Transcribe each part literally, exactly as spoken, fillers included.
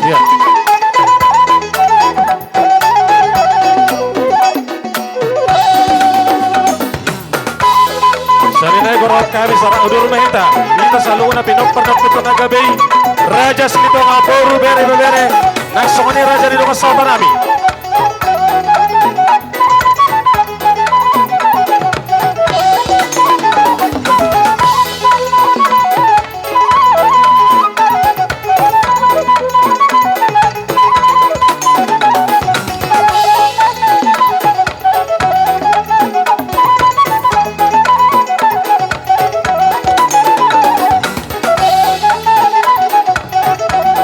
Iya. Sarinai gorahon hami sahat udur ma hita. Hita saluhutna pinompar ni ompunta na gabe i, Raja Silitonga, boru, bere, ibebere, nang songon i raja ni dongan sahuta nami.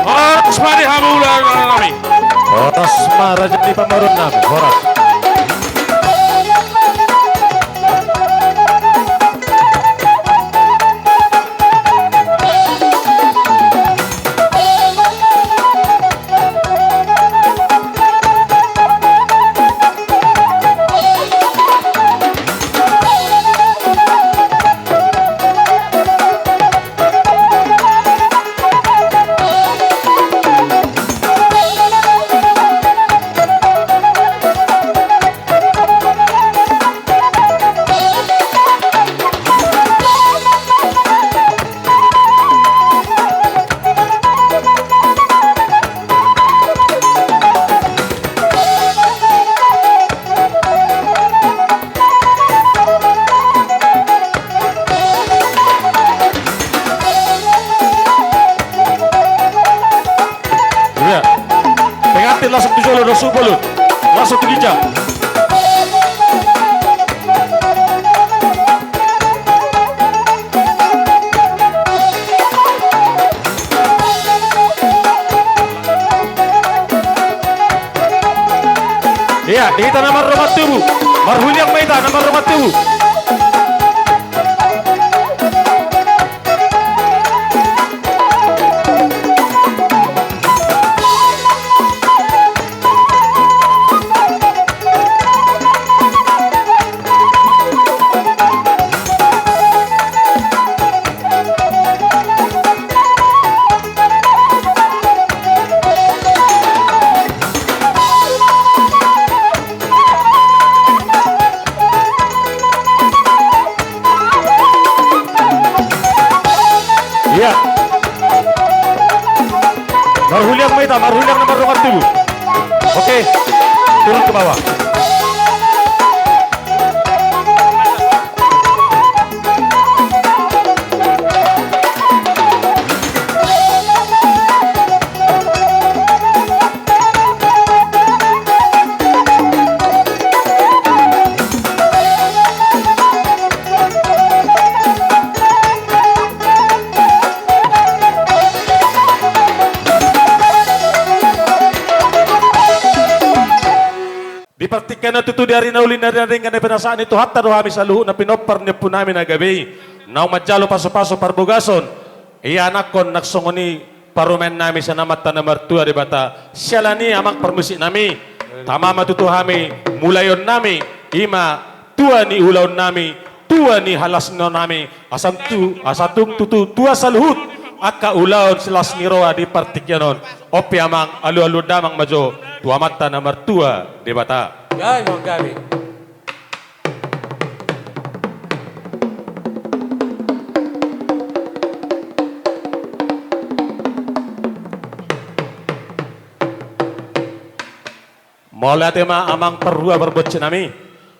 Horas ma di hamu ulaon nami. Horas ma raja ni pamoruon nami. Horas. Iya. Pengantin langsung tu jolo, dosu bolon. Langsung tu ginjang. Iya, di hita na mardongan tubu. Marhuliang ma hita na mardongan tubu. Iya. Marhuliang ma hita, marhuliang na mardongan tubu. Oke. Turun ke bawah. Di partingkian on tutu di ari na uli na ringan na pinasahat ni Tuhanta do hami saluhutna pinompar ni ompu nami na gabe i, naung manjalo pasupasu parbogason, ianakhon nang songon i parumaen nami sian Amanta na martua Debata. Siala ni i amang parmusik nami, tama ma tutu hami mulaion nami, i ma tua ni ulaon nami, tua ni halasnon nami, asa tu, asa tung tutu tua saluhut angka ulaon silas ni roha di partingkian on. On pe amang, alualuhon damang ma jo tu Amanta na martua Debata. Gabe ma, gabe. Mauliate ma amang parhua parbonsai nami.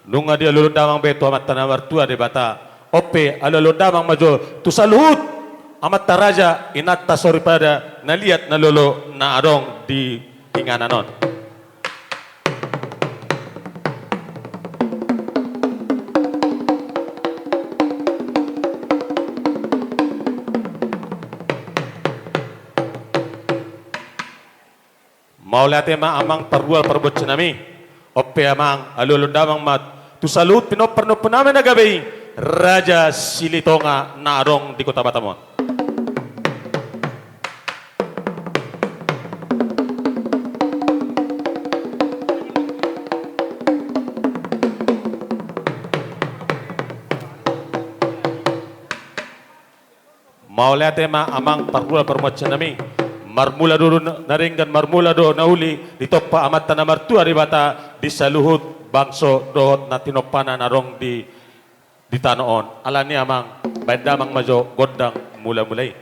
Nunga dialualuhon damang be tu Amanta na martua Debata. On pe alualuhon damang ma jo tu saluhut amanta raja, inanta soripada, na liat na lolo na adong di inganan on. Mauliate ma amang parhua parbonsai nami. On pe amang, alualuhon damang ma tu saluhut pinompar ni ompu nami na gabe i, Raja Silitonga na adong di Kota Batam on. Mauliate ma amang parhua parbonsai nami. Marmula do na denggan, marmula do na uli, ditompa Amanta na martua Debata di saluhut bangso dohot na tinompana na adong di, di tano on. Alani i amang, baen damang ma jo gondang mula-mula i.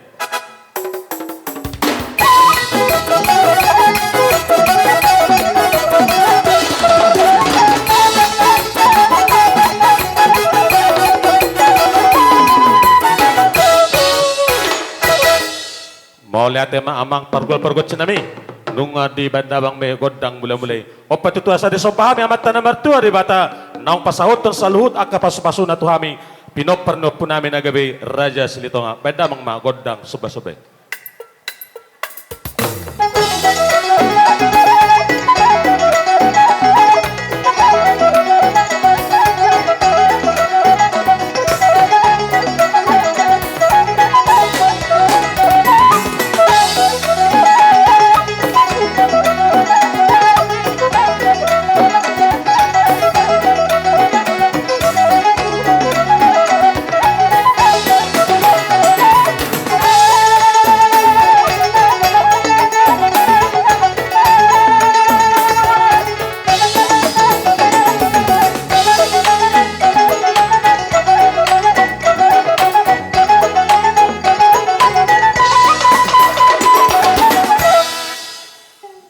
Mauliate ma amang pargual pargonsi nami. Nunga dibaen damang be gondang mula-mula i. On pe tutu asa disomba hami Amanta na martua Debata naung pasahathon saluhut angka pasu-pasuna tu hami, pinompar ni ompu nami na gabe i Raja Silitonga. Baen damang ma gondang somba-somba i.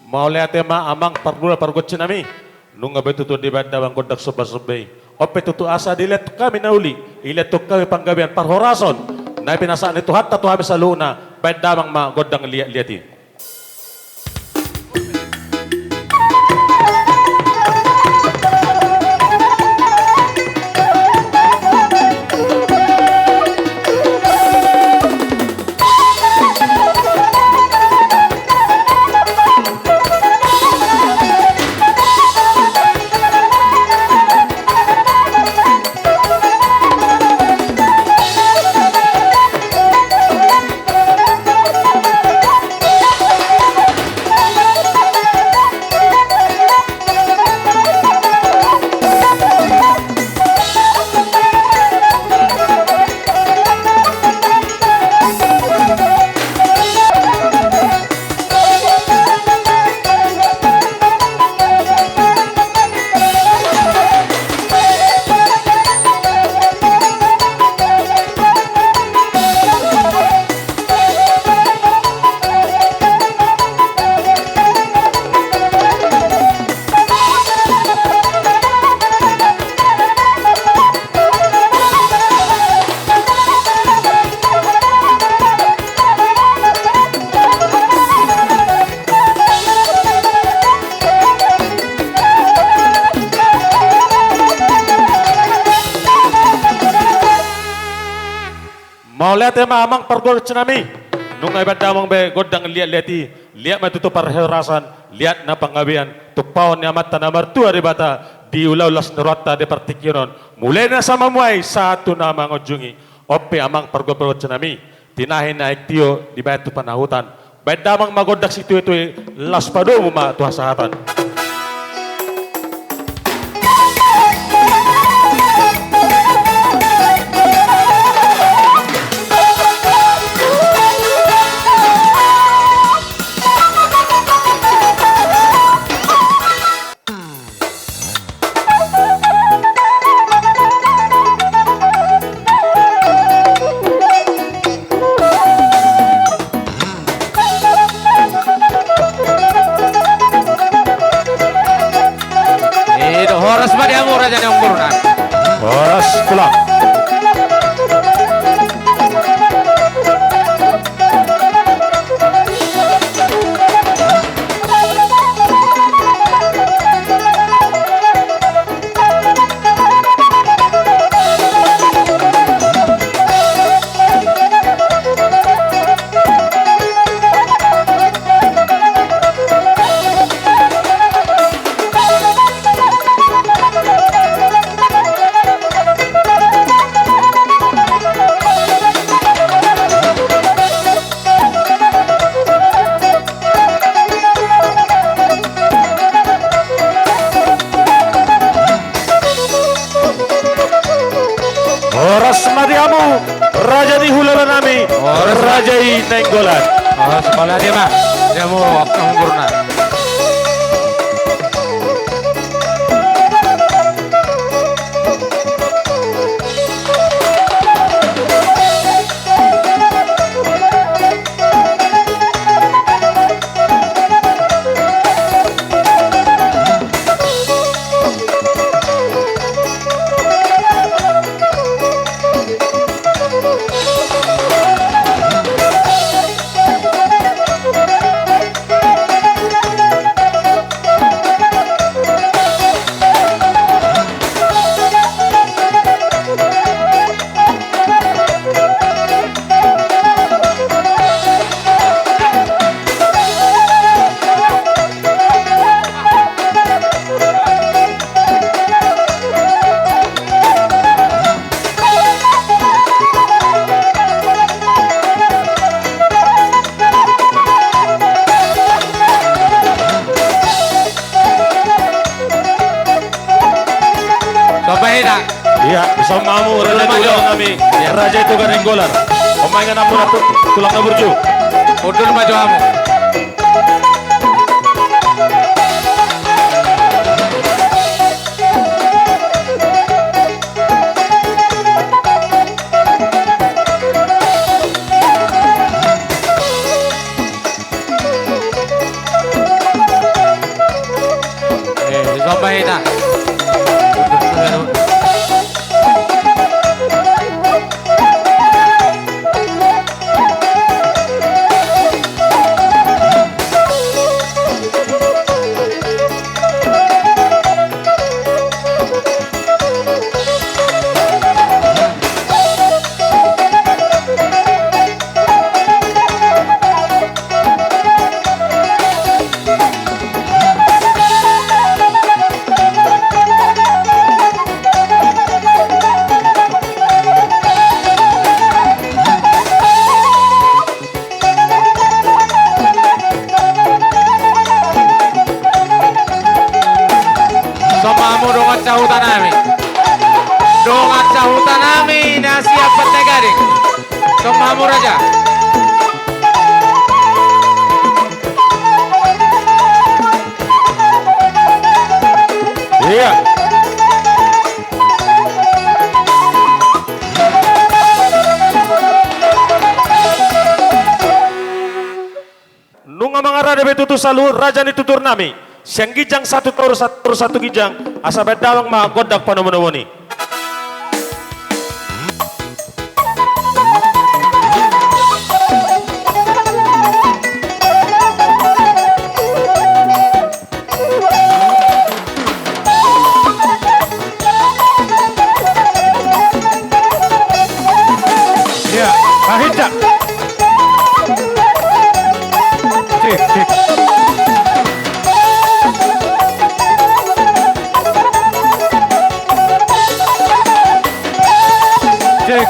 Mauliate ma amang pargual pargonsi nami. Nunga be tutu dibaen damang gondang somba-somba i. On pe tutu asa dilean tu hami na uli, dilean tu hami panggabean parhorasan na pinasahat ni Tuhanta tu hami saluhutna. Baen damang ma gondang liat-liat i. Mauliate ma amang pargonsi nami. Nunga dibaen damang be gondang liat-liat i. Liat ma tutu parhorasan, liat na panggabean, tumpahon ni Amanta na martua Debata di ulaon las ni rohanta di partingkian on, mulai na so mamuhai sahat tu na mangunjungi. On pe amang pargual pargonsi nami, tinahi na aek tio dibaen tu panahutan. Baen damang ma gondang sitoe-toe, laos padomu ma tu hasahatan. Horas ma di hamu raja ni ompunami. Horas tulang. Horas ma di hamu raja ni hulahulanami, raja i Nainggolan. Bos, bala dia ma. Dia mau apa umurna? Somba hita. Iya, somba hamu, raja tu nami. Iya. Raja i Toga Nainggolan. Omaingan hamu na tu-, tulang na burju. Udur maju hamu. Eh, somba hita. Somba hamu dongan sahuta nami. Dongan sahuta nami na siap Bantae Gading. Somba hamu raja. Iya. Nunga mangarade be tutu saluhut raja ni tutur nami. Sian ginjang sahat tu toru, sahat tu toru sahat tu ginjang, asa baen damang ma gondang panomunomuon i. Iya, Pak Hinca. Cek, cek. Cek.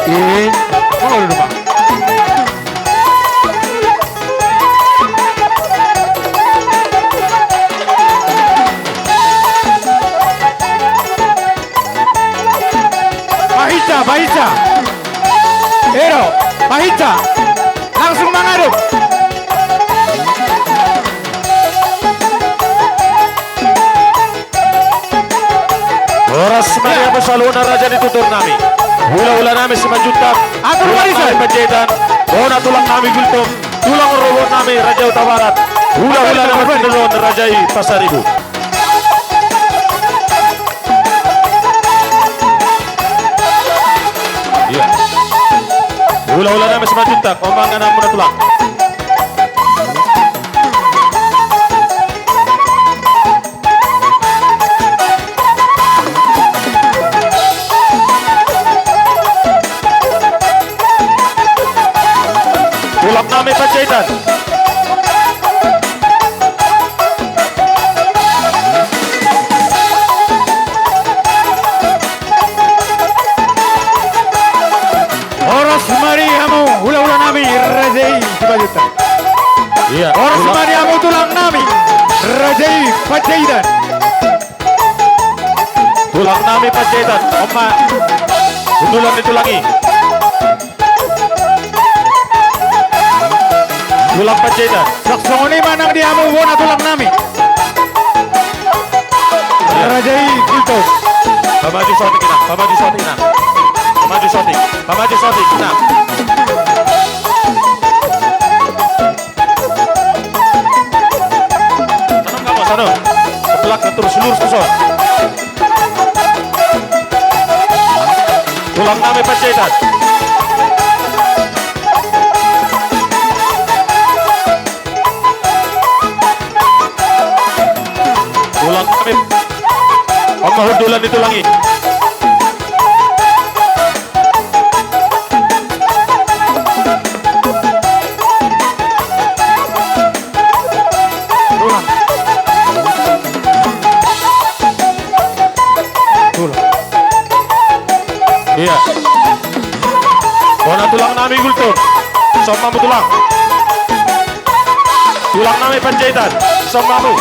Eh, mau dulu, Bang. Pak Hinca, Pak Hinca. Ero, Pak Hinca. Langsung mangadop. Horas ma di hamu saluhutna raja ni tutur nami. Hulahula nami Simanjuntak. Atur, tulang nami Panjaitan. Bona tulang nami Gultom. Tulang rorobot nami Raja Hutabarat. Hulahula nami Raja i Pasaribu. Iya. Hulahula nami Simanjuntak, omaingan hamu na tulang. Iya. Horas ma di hamu tulang nami, raja i Panjaitan. Tulang nami Panjaitan, on ma hundulan ni tulang i. Tulang Panjaitan. Songon i ma nang di hamu bona tulang nami. Iya. Raja i Gultom. Pamaju saotik, Inang. Pamaju saotik, Inang. Pamaju saotik. Pamaju saotik, Inang. Sanon hamu, sanon. Keplak, terus lurus, terus. Tulang nami Panjaitan. Tulang nami. On ma hundulan ni tulang i. Tulang. Tulang. Iya. Bona tulang nami Gultom. Son ma hamu tulang. Tulang nami Panjaitan. Son ma hamu.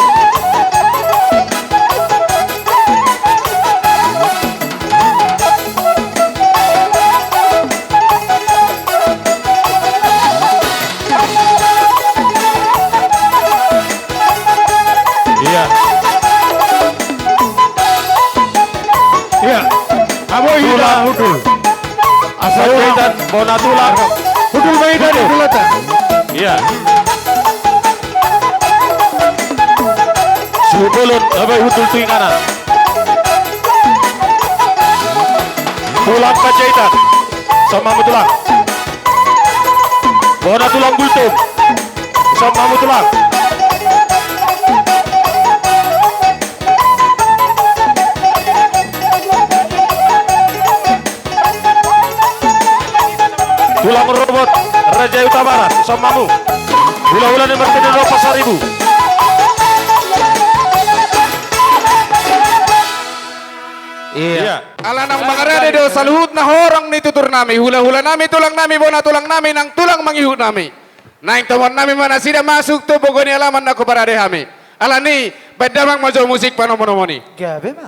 Iya. Iya. Abo hita hundul. Asa Panjaitan, bona tulang. Hundul ma hita di hundulanta. Iya. Sihundulon, abo hundul tu inganan. Tulang Panjaitan. Son ma hamu tulang. Bona tulang Gultom. Son ma hamu tulang. Tulang Robot, Raja Hutabarat, son ma hamu. Hulahula ni Martin Edo Pasaribu. Iya. Iya. Ala naung mangarade do saluhutna horong ni tutur nami, hulahula nami, tulang nami, bona tulang nami, nang tulang mangihut nami. Naeng tomohon nami ma nasida masuk tu pogu ni alaman na huparade hami. Alani, baen damang ma jo musik panomunomuna i. Gabe ma.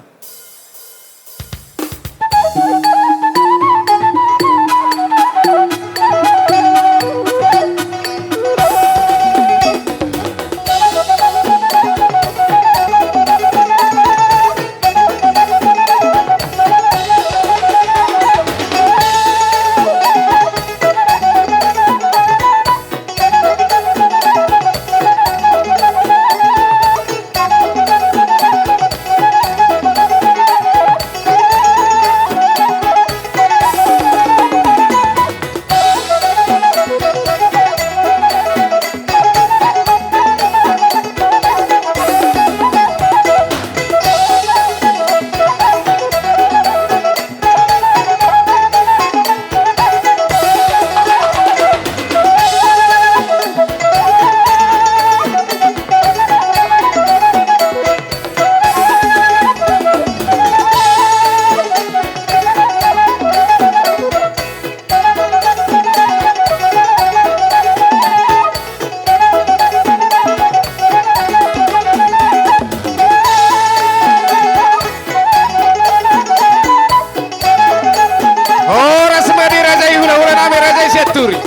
Horas ma di raja i hulahula nami, raja i Sianturi.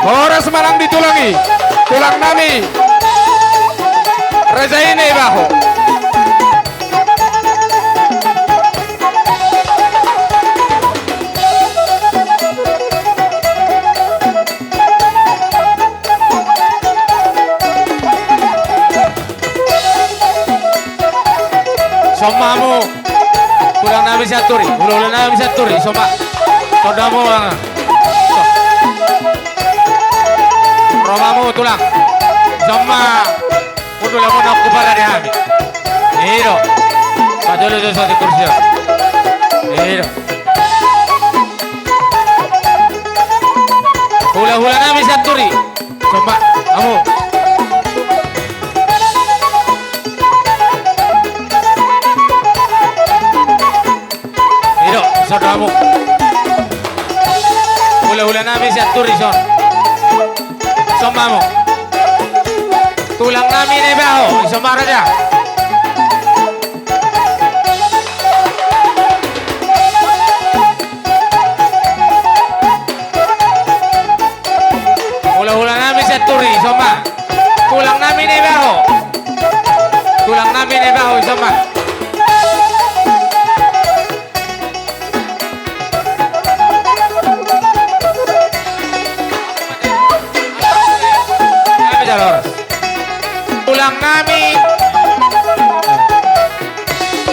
Horas ma nang di tulang i, tulang nami, raja i Naibaho. Son ma hamu, tulang nami Sianturi, hulahula nami Sianturi, son ma. Son hamu, ah. Ro ma hamu, tulang. Son ma. Hundul hamu nang huparade hami. I do. Patolu do saotik kursi on. I do. Hulahula nami Sianturi. Son ma hamu. I do, son hamu. Hulahula nami Sianturi, son. Son ma hamu. Tulang nami Naibaho, ison ma raja. Hulahula nami Sianturi, ison ma. Tulang nami Naibaho. Tulang nami Naibaho, ison ma. Tulang nami.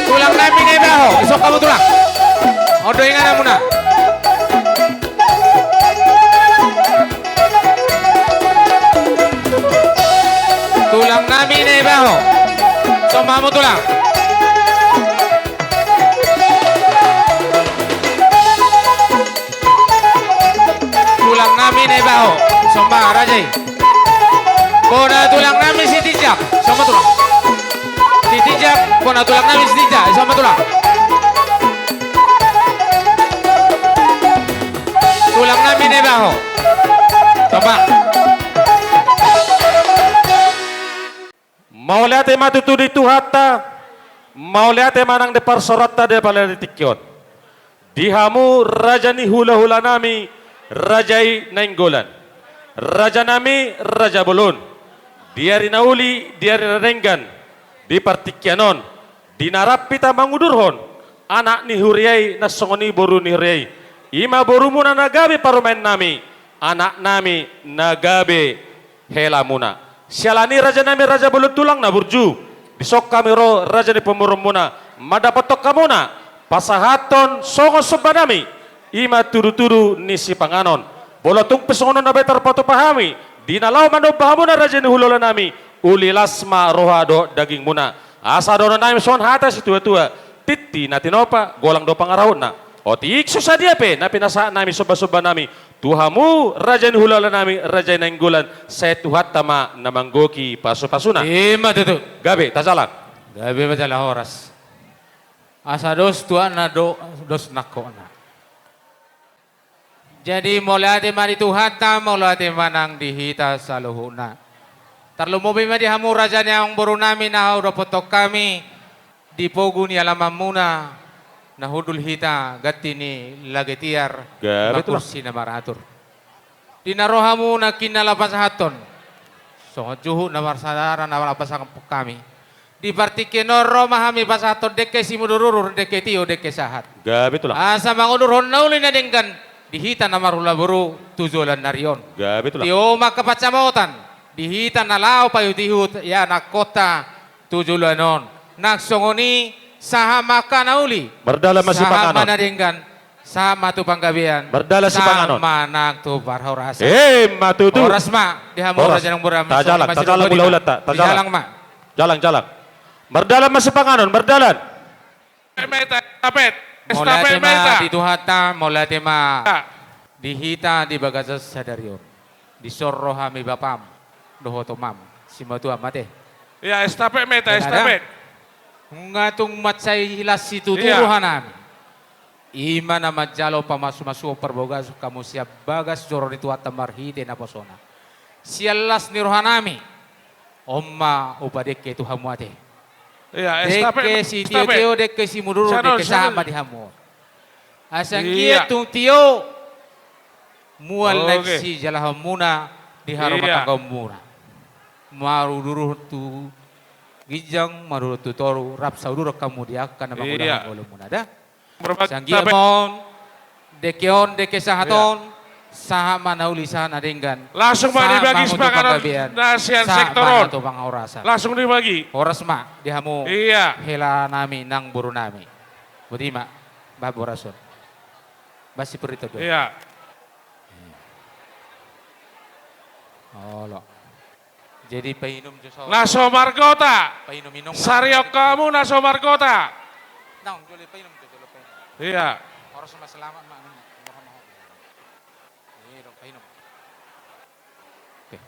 Tulang nami Naibaho, ison hamu tulang. On do ingananmuna. Tulang nami Naibaho. Ison ma hamu tulang. Tulang nami Naibaho. Ison ma raja i. Bona tulang nami Sitinjak. Ison ma tulang. Sitinjak, bona tulang nami Sitinjak. Ison ma tulang. Tulang nami Naibaho. Ison ma. Mauliate ma tutu di Tuhanta, mauliate ma nang di parsaoranta di pala di tingki on. Di hamu raja ni hulahula nami, raja i Nainggolan. Raja nami, raja bolon. Di ari na uli, di ari na denggan, di partingkian on. Di na rap hita mangudurhon anak ni huria i, na songon i boru ni huria i. I ma borumuna na gabe parumaen nami, anak nami na gabe helamuna. Siala ni raja nami raja bolon tulang na burju. Dison hami ro raja ni pamoruonmuna. Mandapothon hamuna. Pasahathon songon somba nami. I ma tudutudu ni sipanganon. Molo tung pe songon on na baen tarpatupa hami. Di na laho manomba hamuna raja ni hulahula nami. Uli las ma roha dohot dagingmuna. Asa dohonon nami songon hata situatua. Tintin na tinopa, golang do pangarahutna. Otik so sadia pe, na pinasahat nami sombasomba nami. Tu hamu, raja ni hulahula nami, raja i Nainggolan, sai Tuhanta ma na manggohi pasupasuna. I ma tutu. Gabe, tajalang. Gabe ma jala horas. Asa dos tuatna do, dos nangkokna. Jadi, mauliate ma di Tuhanta, mauliate ma nang di hita saluhutna. Tarlumobi ma di hamu raja ni amangboru nami na hudapothon hami, di pogu ni alamanmuna, na hundul hita ganti ni lage tiar, gabe tulang, ma kursi na maratur. Di na ro hamu nangkin na laho pasahathon. Songon juhut na marsadara na laho pasahathon hami. Di partingkian on ro ma hami pasahathon dengke simudurudur, dengke tio, dengke sahat. Gabe tulang. Asa mangudurhon na uli na denggan, di hita na marhula boru, tu joloan ni ari on. Gabe tulang. Tio ma angka pansamotan, di hita na laho paihutihut, ianakhonta, tu joloan on. Nang songon i, sahat ma angka na uli. Mardalan ma sipanganon. Sahat ma na denggan. Sahat ma tu panggabean. Mardalan sipanganon. Sahat ma nang tu parhorasan. I ma tutu. Horas ma, di hamu raja ni amangboru nami. Tajalang, tajalang hulahulanta, tajalang. Dijalang ma. Jalang, jalang. Mardalan ma sipanganon, mardalan. Meta, estafet. Mauliate ma di Tuhanta, mauliate ma di hita di bagasan sadari on. Dison ro hami bapam, dohot omam, simatuam ate. Ia, estafet meta, estafet. Nunga tung mansai las situtu roha nami. I ma na manjalo pamasumasuon parbagason hamu sian bagas joro ni Tuhanta marhite naposona. Sian las ni roha nami, on ma hupadengke tu hamu ate. Ia, estafet, dengke sitiotio, dengke simudurudur, dengke sahat ma di hamu. Asa anggiat tung tio, mual naeng sijalahanmuna di harumanggamuna. Maruduruhon tu ginjang, maruduruhon tu toru, rap sauduran hamu di angka na mangulahon ngolumuna da. Sanggiat ma on, dengke on, dengke sahat on, sahat ma na uli, sahat na denggan. Langsung ma dibagi sipanganon na sian sektor on. Sahat ma na tu pangaurasan. Langsung dibagi. Horas ma di hamu hela nami nang boru nami. Boti ma, bah, boras on. Bah, sipir ito do. Ia. Olo. Jadi painum jo so. Na so margota. Painum-inum. Sariok hamu na so margota. Naung jolo painum jo, jolo painum. Ia. Horas ma, selamat ma. Iya dong, painum. Oke.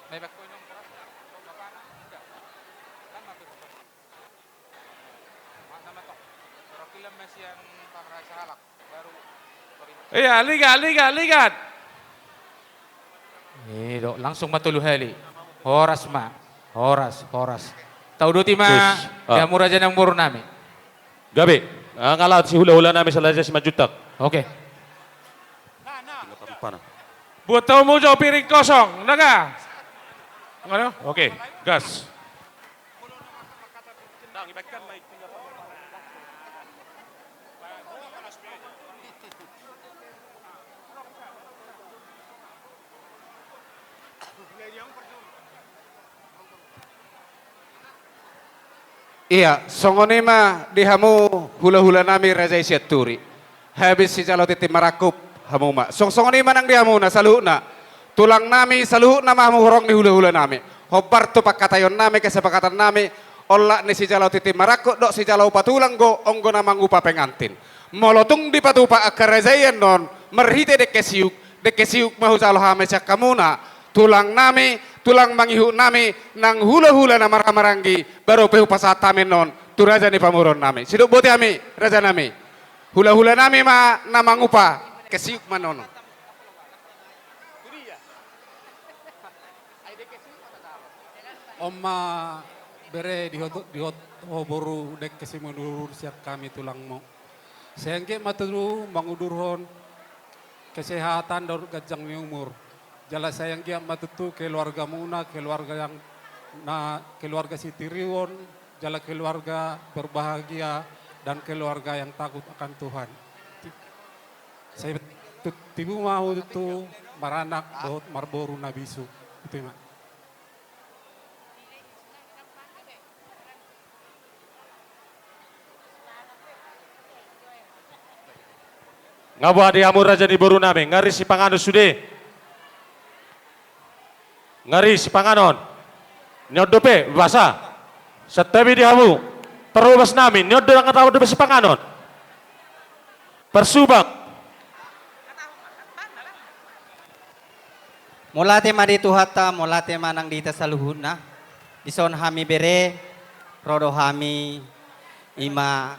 Mai bako inum boras. Iya, ligat, ligat, ligat. Iya, langsung ma tolu hali. Horas ma. Horas, horas. Taudoti ma. Tus. Ah. Di hamu raja nang boru nami. Gabe. Ah, nga laho sihula-hula nami, sala raja Simanjuntak. Oke. Buat hamu jo piring kosong, nda ga? Oke, gas. Ia, songon i ma di hamu hula-hula nami raja i Sianturi. Habis sijalo tintin marangkup, hamu ma. Songon-songon i ma nang di hamuna saluhutna. Tulang nami saluhutna ma hamu horong ni hula-hula nami. Hombar tu pangkataion nami, kesepakatan nami, olat ni sijalo tintin marangkup dohot sijalo upa tulang do, anggo na mangupa pengantin. Molo tung dipatupa angka raja i annon, marhite dengke siuk, dengke siuk ma hujalo hami sian hamuna, tulang nami, tulang mangihut nami, nang hula-hula na marhaha maranggi, baru pe hupasahat hami annon tu raja ni pamoruon nami. Sidok boti hami, raja nami. Hula-hula nami ma na mangupa, dengke siuk ma annon. On ma bere, dihot, dihot ho boru dengke simandur-udur sian hami tulangmu. Sai anggiat ma tutu mangudurhon kesehatan dohot ganjang ni umur. Jala sai anggiat ma tutu keluargamuna, keluarga yang na, keluarga sitiruon, jala keluarga berbahagia dan keluarga yang takut akan Tuhan. Ti-, sai tu-, tibu ma hamu tutu maranak dohot marboru na bisuk. Itu ma. Nga boha di hamu raja ni boru nami, nga ri sipanganon sude? Nga ri sipanganon. Ni on dope, basa. Santabi di hamu. Parhobas nami, ni on do, nga tahu dope sipanganon. Parsubang. Mauliate ma di Tuhanta, mauliate ma nang di hita saluhutna. Dison hami bere, ro do hami, ima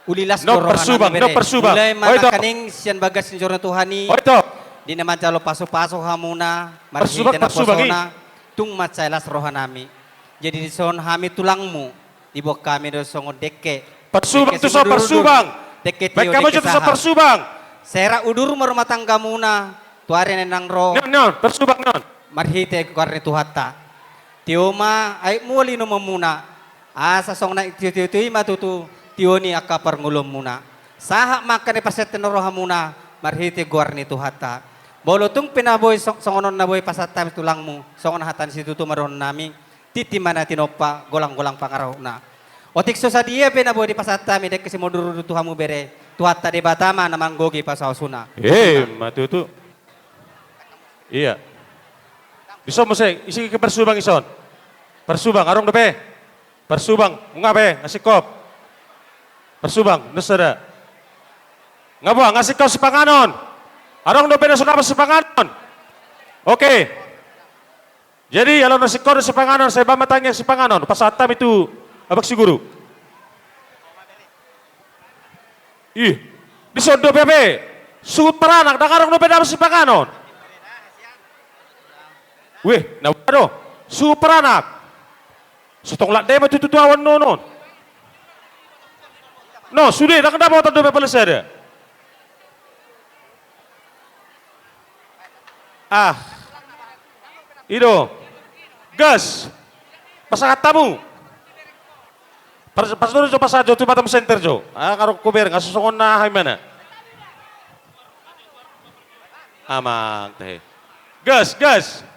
uli las do roha nami bere. Parsubang, no parsubang. Mulai ma nangkaning sian bagas ni joro ni Tuhan i. Oi to. Di na manjalo pasu-pasu hamuna, marhite na posona, tung mansai las roha nami. Jadi dison hami tulangmu, diboan hami do songon dengke. Parsubang tuson, parsubang. Dengke tio, dengke sahat. Parsubang. Sai rap udur ma rumah tanggamuna tu ari na naeng ro. Ni on, ni on, parsubang ni on. Marhite goar ni Tuhanta. Tio ma aek mual inomonmuna. Asa songon na tio-tio i ma tutu tio ni angka parngoluonmuna. Sahat ma angka na dipasahat ni rohamuna marhite goar ni Tuhanta. Molo tung pe na boi song-, songon on na boi pasahat hami tulangmu, songon hata ni situtu ma dohonon nami. Tintin ma na tinompa, golang-golang pangarahutna. Otik so sadia pe na boi dipasahat hami dengke simandur-udur tu hamu bere, Tuhanta Debata ma na manggohi pasu-pasuna. Ima tutu. Ia. Dison muse, isi ke parsubang dison. Parsubang, adong dope. Parsubang, nunga pe, nga singkop. Parsubang, na sada. Nga boha, nga singkop sipanganon. Adong dope na so dapot sipanganon. Oke. Jadi, jala na singkop do sipanganon, sai baen ma tangiang sipanganon. Pasahat hami tu abang siguru. Ih, dison dope pe. Suhut paranak, ndang adong dope dapot sipanganon. Weh, na boha do. Suhut paranak. Sotong lat dema tutu tu awan nonon. No, sude, ndang dapotan dope pala sada. Ah. I do. Gas. Pasahat hamu. Pas, pas dulu jo, pasahat jo tu Batam Center jo. Ah, karo kuber, nga sosongon na aha imana. Amang, tehe. Gas, gas.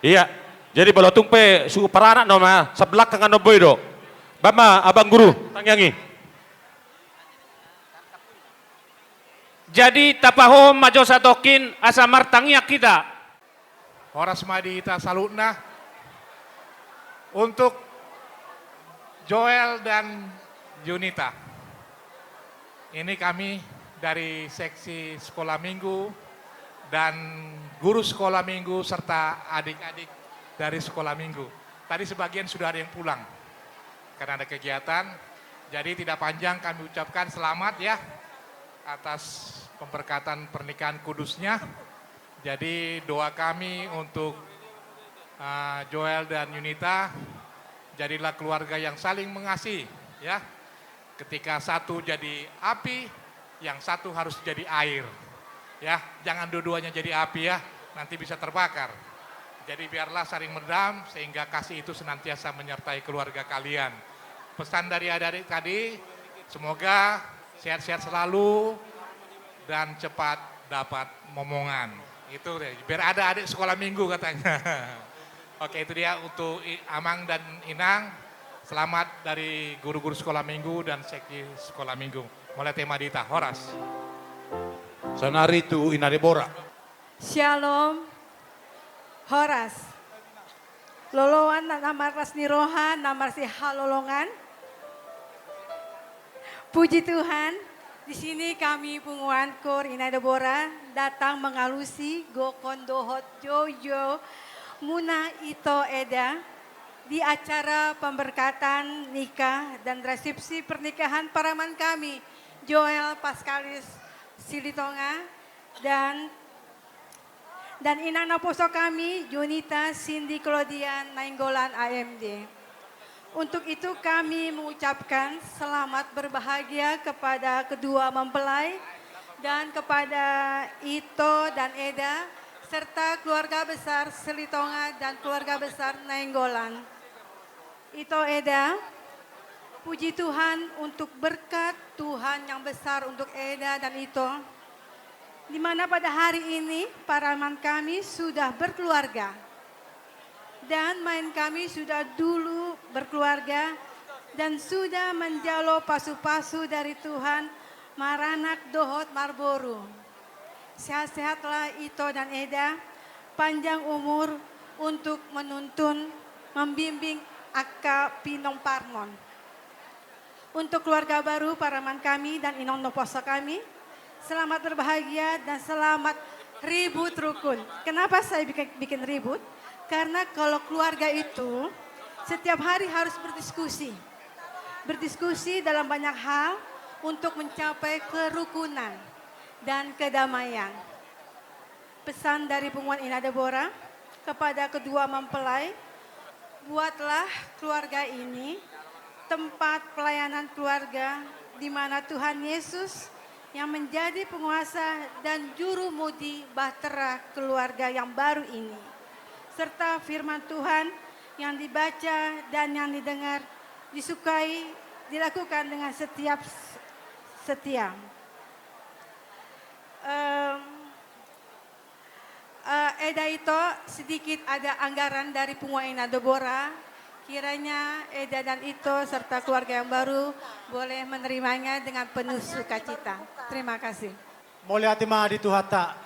Ia, jadi molo tung pe suhut paranak nama, sabelakang annon boi do. Baen ma abang guru, tangiang i. Jadi tapahohom ma jo satongkin asa martangiang hita. Horas ma di hita saluhutna. Untuk Joel dan Yunita. Ini kami dari seksi sekolah minggu dan guru sekolah minggu serta adik-adik dari sekolah minggu. Tadi sebagian sudah ada yang pulang karena ada kegiatan. Jadi tidak panjang kami ucapkan selamat ya atas pemberkatan pernikahan kudusnya. Jadi doa kami untuk, eh, Joel dan Yunita, jadilah keluarga yang saling mengasihi, ya. Ketika satu jadi api, yang satu harus jadi air. Ya, jangan dua-duanya jadi api ya, nanti bisa terbakar. Jadi biarlah saling meredam sehingga kasih itu senantiasa menyertai keluarga kalian. Pesan dari adik-adik tadi, semoga sehat-sehat selalu dan cepat dapat momongan. Itu deh, biar ada adik sekolah minggu katanya. Oke, itu dia untuk i-, Amang dan Inang. Selamat dari guru-guru sekolah minggu dan sekdi sekolah minggu. Mauliate ma di hita, horas. Saonari tu Ina Debora. Syalom. Horas. Loloan na, na marlas ni roha, na marsihalolongan. Puji Tuhan, di sini kami punguan Koor Ina Debora datang mengalusi gokhon dohot joujou muna Ito Eda di acara pemberkatan nikah dan resepsi pernikahan parumaen kami, Joel Paskalis Silitonga dan dan inang naposo kami, Junita Cindy Claudia Nainggolan A M D. Untuk itu kami mengucapkan selamat berbahagia kepada kedua mempelai dan kepada Ito dan Eda serta keluarga besar Silitonga dan keluarga besar Nainggolan. Ito Eda, puji Tuhan untuk berkat Tuhan yang besar untuk Eda dan Ito, di mana pada hari ini parumaen kami sudah berkeluarga dan maen kami sudah dulu berkeluarga dan sudah manjalo pasu-pasu dari Tuhan maranak dohot marboru. Sehat-sehatlah Ito dan Eda, panjang umur untuk menuntun, membimbing angka pinomparmon. Untuk keluarga baru parumaen kami dan inong naposo kami, selamat berbahagia dan selamat ribut rukun. Kenapa saya bikin, bikin ribut? Karena kalau keluarga itu setiap hari harus berdiskusi. Berdiskusi dalam banyak hal untuk mencapai kerukunan dan kedamaian. Pesan dari punguan Ina Debora kepada kedua mempelai, buatlah keluarga ini tempat pelayanan keluarga di mana Tuhan Yesus yang menjadi penguasa dan jurumudi bahtera keluarga yang baru ini, serta firman Tuhan yang dibaca dan yang didengar disukai dilakukan dengan setiap s-, setia. Em, eh, Eda, Ito, sedikit ada anggaran dari punguan Ina Debora. Kiranya Eda dan Ito serta keluarga yang baru boleh menerimanya dengan penuh sukacita. Terima kasih. Mauliate ma di Tuhanta.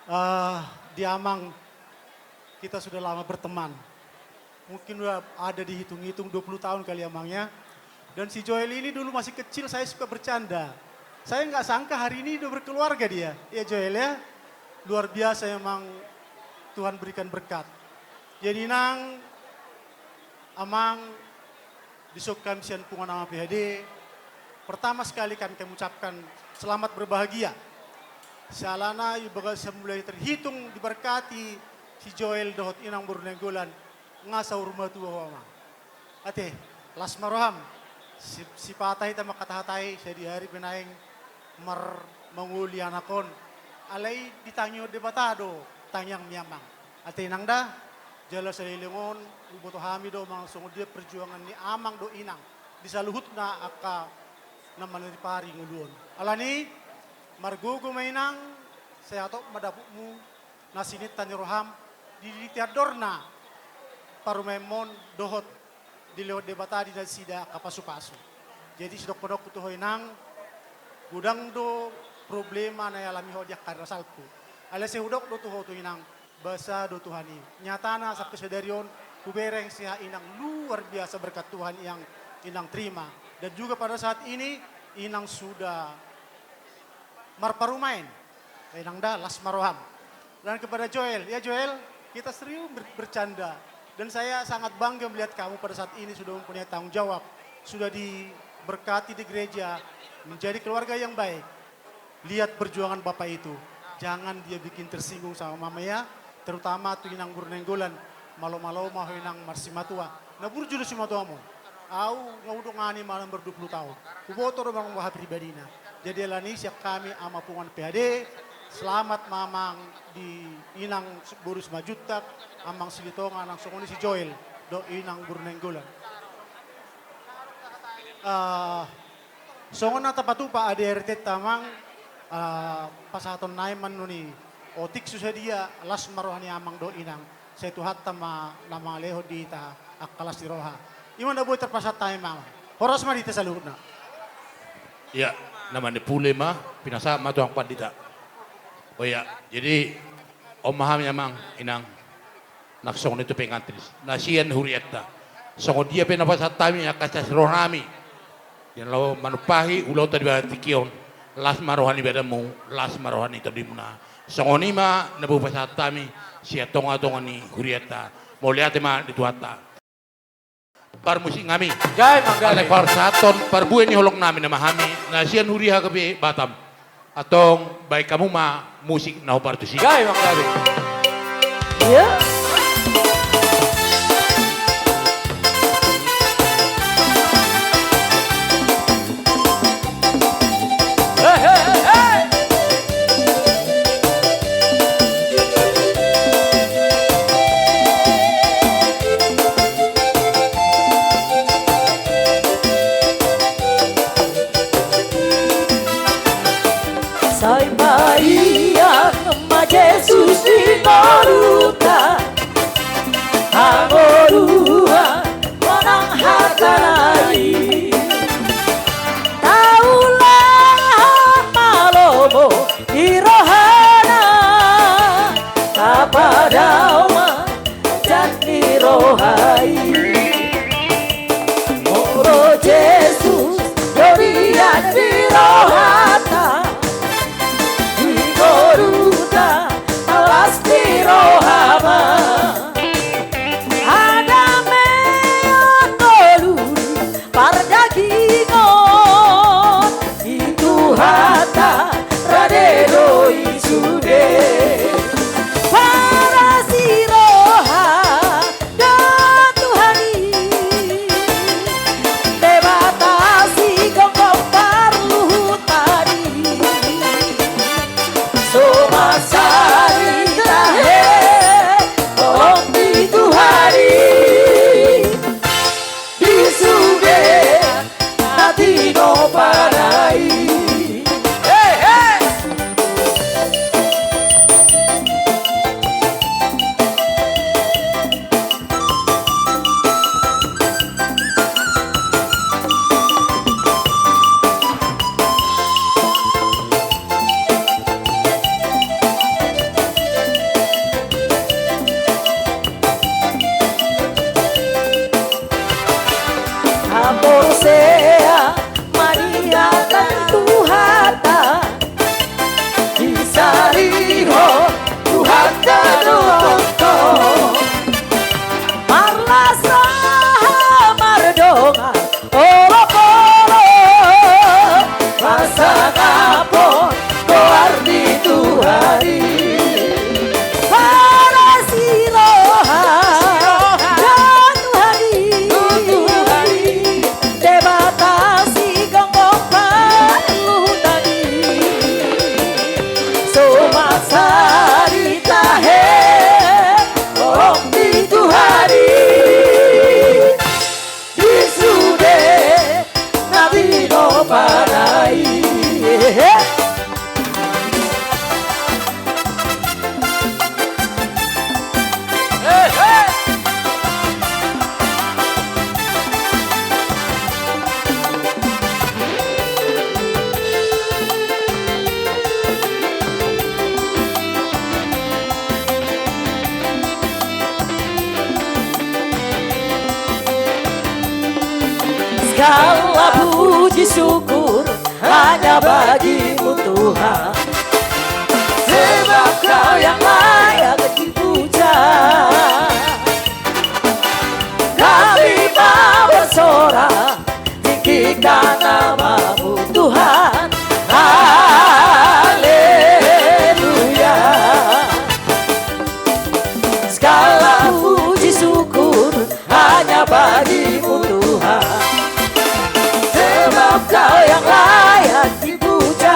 Eh, di Amang, kita sudah lama berteman. Mungkin udah ada dihitung-hitung dua puluh tahun kali, Amang, ya. Dan si Joel ini dulu masih kecil, saya suka bercanda. Saya nggak sangka hari ini udah berkeluarga dia. Ya, Joel, ya. Luar biasa emang, Tuhan berikan berkat. Jadi, Nang, Amang, dison hami sian punguan Amang P H D, pertama sekali kan kami ucapkan selamat berbahagia. Siala na i bagasan mulai terhitung diberkati si Joel dohot Inang boru Nainggolan, nga saur matua ho, Amang. Ate, las ma roham. Si, sipata hita mangkatahatai, sadihari pe naeng mar-, mangoli anak on. Alai ditangihon Debata do tangiangmi, Amang. Ate, Inang, da, jala saleleng on huboto hami do manang songon dia perjuangan ni Amang dohot Inang di saluhutna angka na manaripari ngolu on. Alani, margogo ma, Inang, sai hatop ma dapotmu na sininta ni roham di, di tiandorna parumaenmon dohot dilehon Debata di nasida angka pasu-pasu. Jadi, sidokhononku tu ho, Inang, godang do problema na ialami ho di angka ari na salpu. Alai sai hudok do tu ho tu Inang, basa do Tuhan i. Nyatana sampe sadari on hubereng siha Inang luar biasa berkat Tuhan yang Inang terima. Dan juga pada saat ini Inang sudah marparumaen. Inang, da, las ma roham. Dan kepada Joel, ya Joel, kita sering ber-, bercanda. Dan saya sangat bangga melihat kamu pada saat ini sudah mempunyai tanggung jawab, sudah diberkati di gereja, menjadi keluarga yang baik. Lihat perjuangan Bapak itu. Jangan dia bikin tersinggung sama Mama ya, terutama tu Inang Boru Nainggolan. Malo-malo ma ho Inang marsimatua. Na burju do simatuam on. Au nga hudongani manomor dua puluh taon. Huboto do manang boha pribadina. Jadi alani sian hami Ama Punguan P H D, selamat ma amang di Inang Boru Simanjuntak, Amang Silitonga, nang songon i si Joel dohot Inang Boru Nainggolan. Ah, songon na tapatupa A D R T-ta amang, ah, pasahatonnami ma nuaeng i otik tu sadia, las ma roha ni amang dohot inang. Sai Tuhanta ma na mangalehon di hita angka las ni roha. I ma na boi tarpasahat hami amang. Horas ma di hita saluhutna. Ia, na manipule ma, pinasahat ma tu amang pandita. O ia, jadi on ma hami amang, inang. Nang songon i tu pengantin na sian hurianta. Songon dia pe na pasahat hami angka las ni rohanami. Di na laho manumpahi ulaonta di bagasan tingki on. Las ma roha ni badanmu, las ma roha ni tondimuna. Songon i ma na boi pasahat hami sian tonga-tonga ni hurianta. Mauliate ma di Tuhanta. Parmusik nami. Gabe, gabe. Alai parsahathon parbue ni holong nami nama hami na sian huria H K B Batam. Antong baen hamu ma musik na hombar tusi. Gabe, gabe. Ia. Sai maiang ma Jesus di ngolunta, hangoluan manang hatalai. Taula ma lomo di rohana, tapadao ma jan ni roha i. Molo Jesus do di jan ni rohanta, di ngolunta las ni roha ma. Hadameon ngolu pardagingon, di Tuhanta rade do i sude. Parasi roha do Tuhan i, Debata sigomgom parluhutan i. So mansai tahe holong ni Tuhan i di sude na tinopa na i. He, he! Haporsea ma di hata ni Tuhanta, disarihon Tuhanta do tongtong. Marlas roha mardongan olopolop, pasangaphon goar ni Tuhan i. Parasi roha do Tuhan i, Debata sigomgom parluhutan i. So mansai tahe holong ni Tuhan i di sude na tinopa na i. Segala puji syukur hanya bagi-Mu Tuhan, sebab Kau yang layak dipuja. Kami mau bersorak, tinggikan nama-Mu Tuhan. Haleluya. Bagimu Tuhan, sebab Kau yang layak dipuja.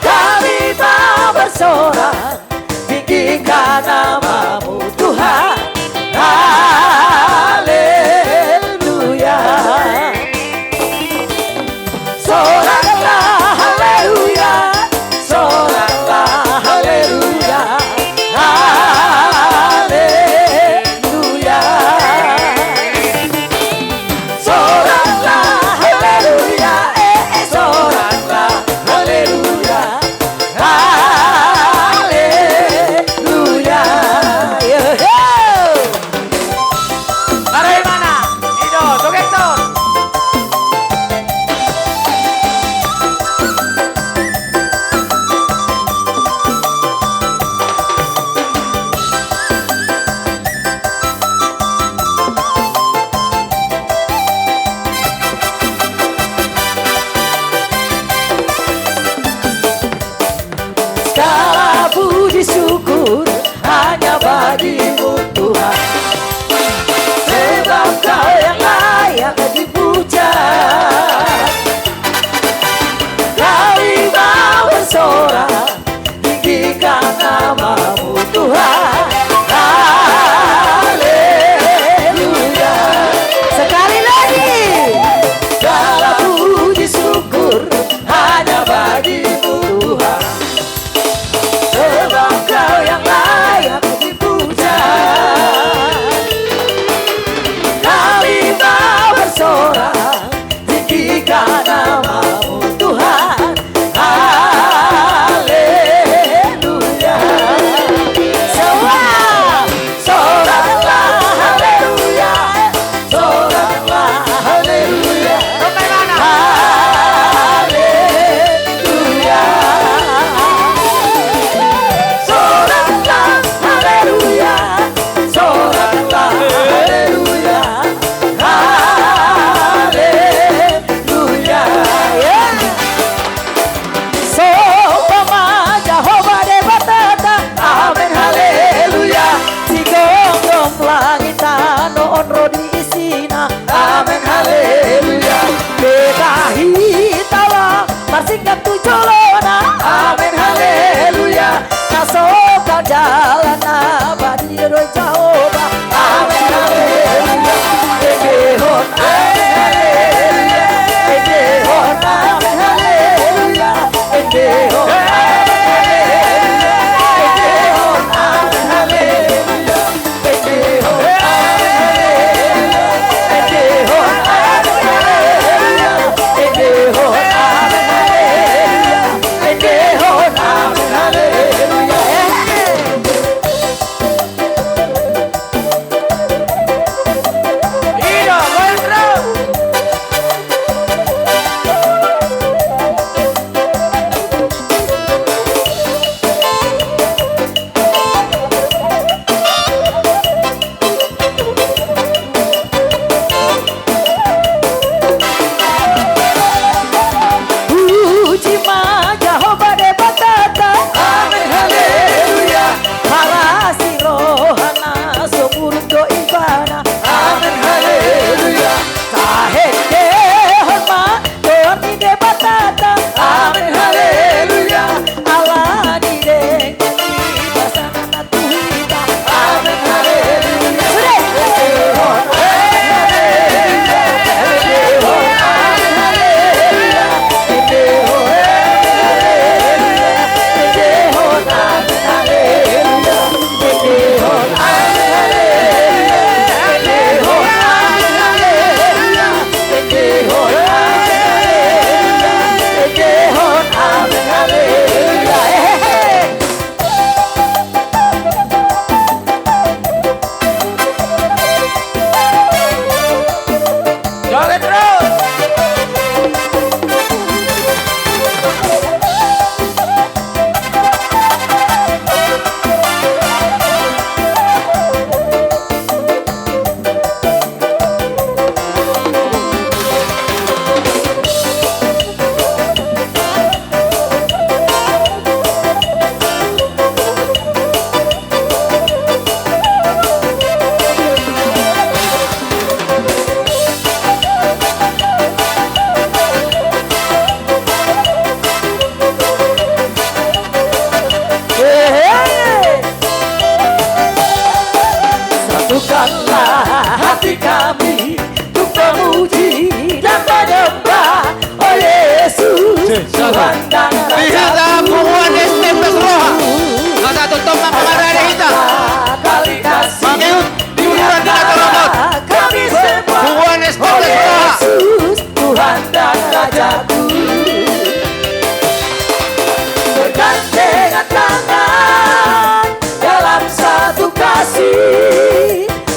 Kami mau bersorak, tinggikan nama-Mu Tuhan. Haleluya. Soraklah haleluya, soraklah haleluya, haleluya. Soraklah haleluya, eh, eh, soraklah haleluya, haleluya. Yo, yo. Taruh di mana? Ido, joget, Ton. Segala puji syukur hanya bagimu Tuhan, sebab Kau yang layak dipuja. Kami mau bersorak, tinggikan nama-Mu Tuhan. Haleluya. Sekali lagi. Segala puji syukur hanya bagimu Tuhan, sebab Kau yang layak dipuja.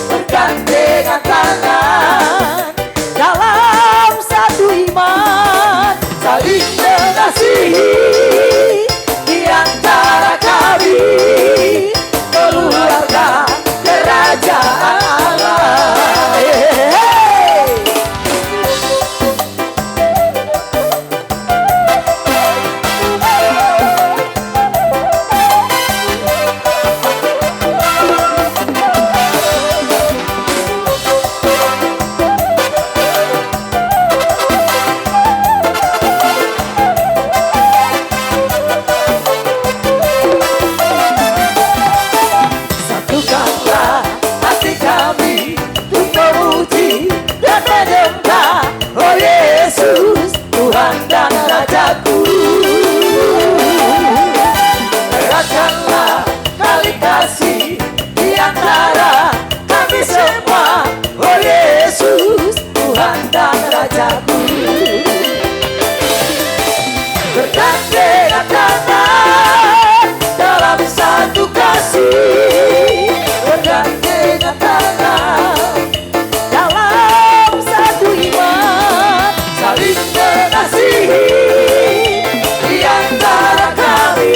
Bergandengan tangan dalam satu iman, saling mengasihi di antara kami, keluarga kerajaan Allah. Hehehe. Satukanlah hati kami untuk memuji dan menyembah, oh Yesus, Tuhan dan Rajaku. Eratkanlah tali kasih di antara kami semua, oh Yesus, Tuhan dan Rajaku. Bergandengan tangan dalam satu kasih, bergandengan tangan dalam satu iman, saling mengasihi di antara kami,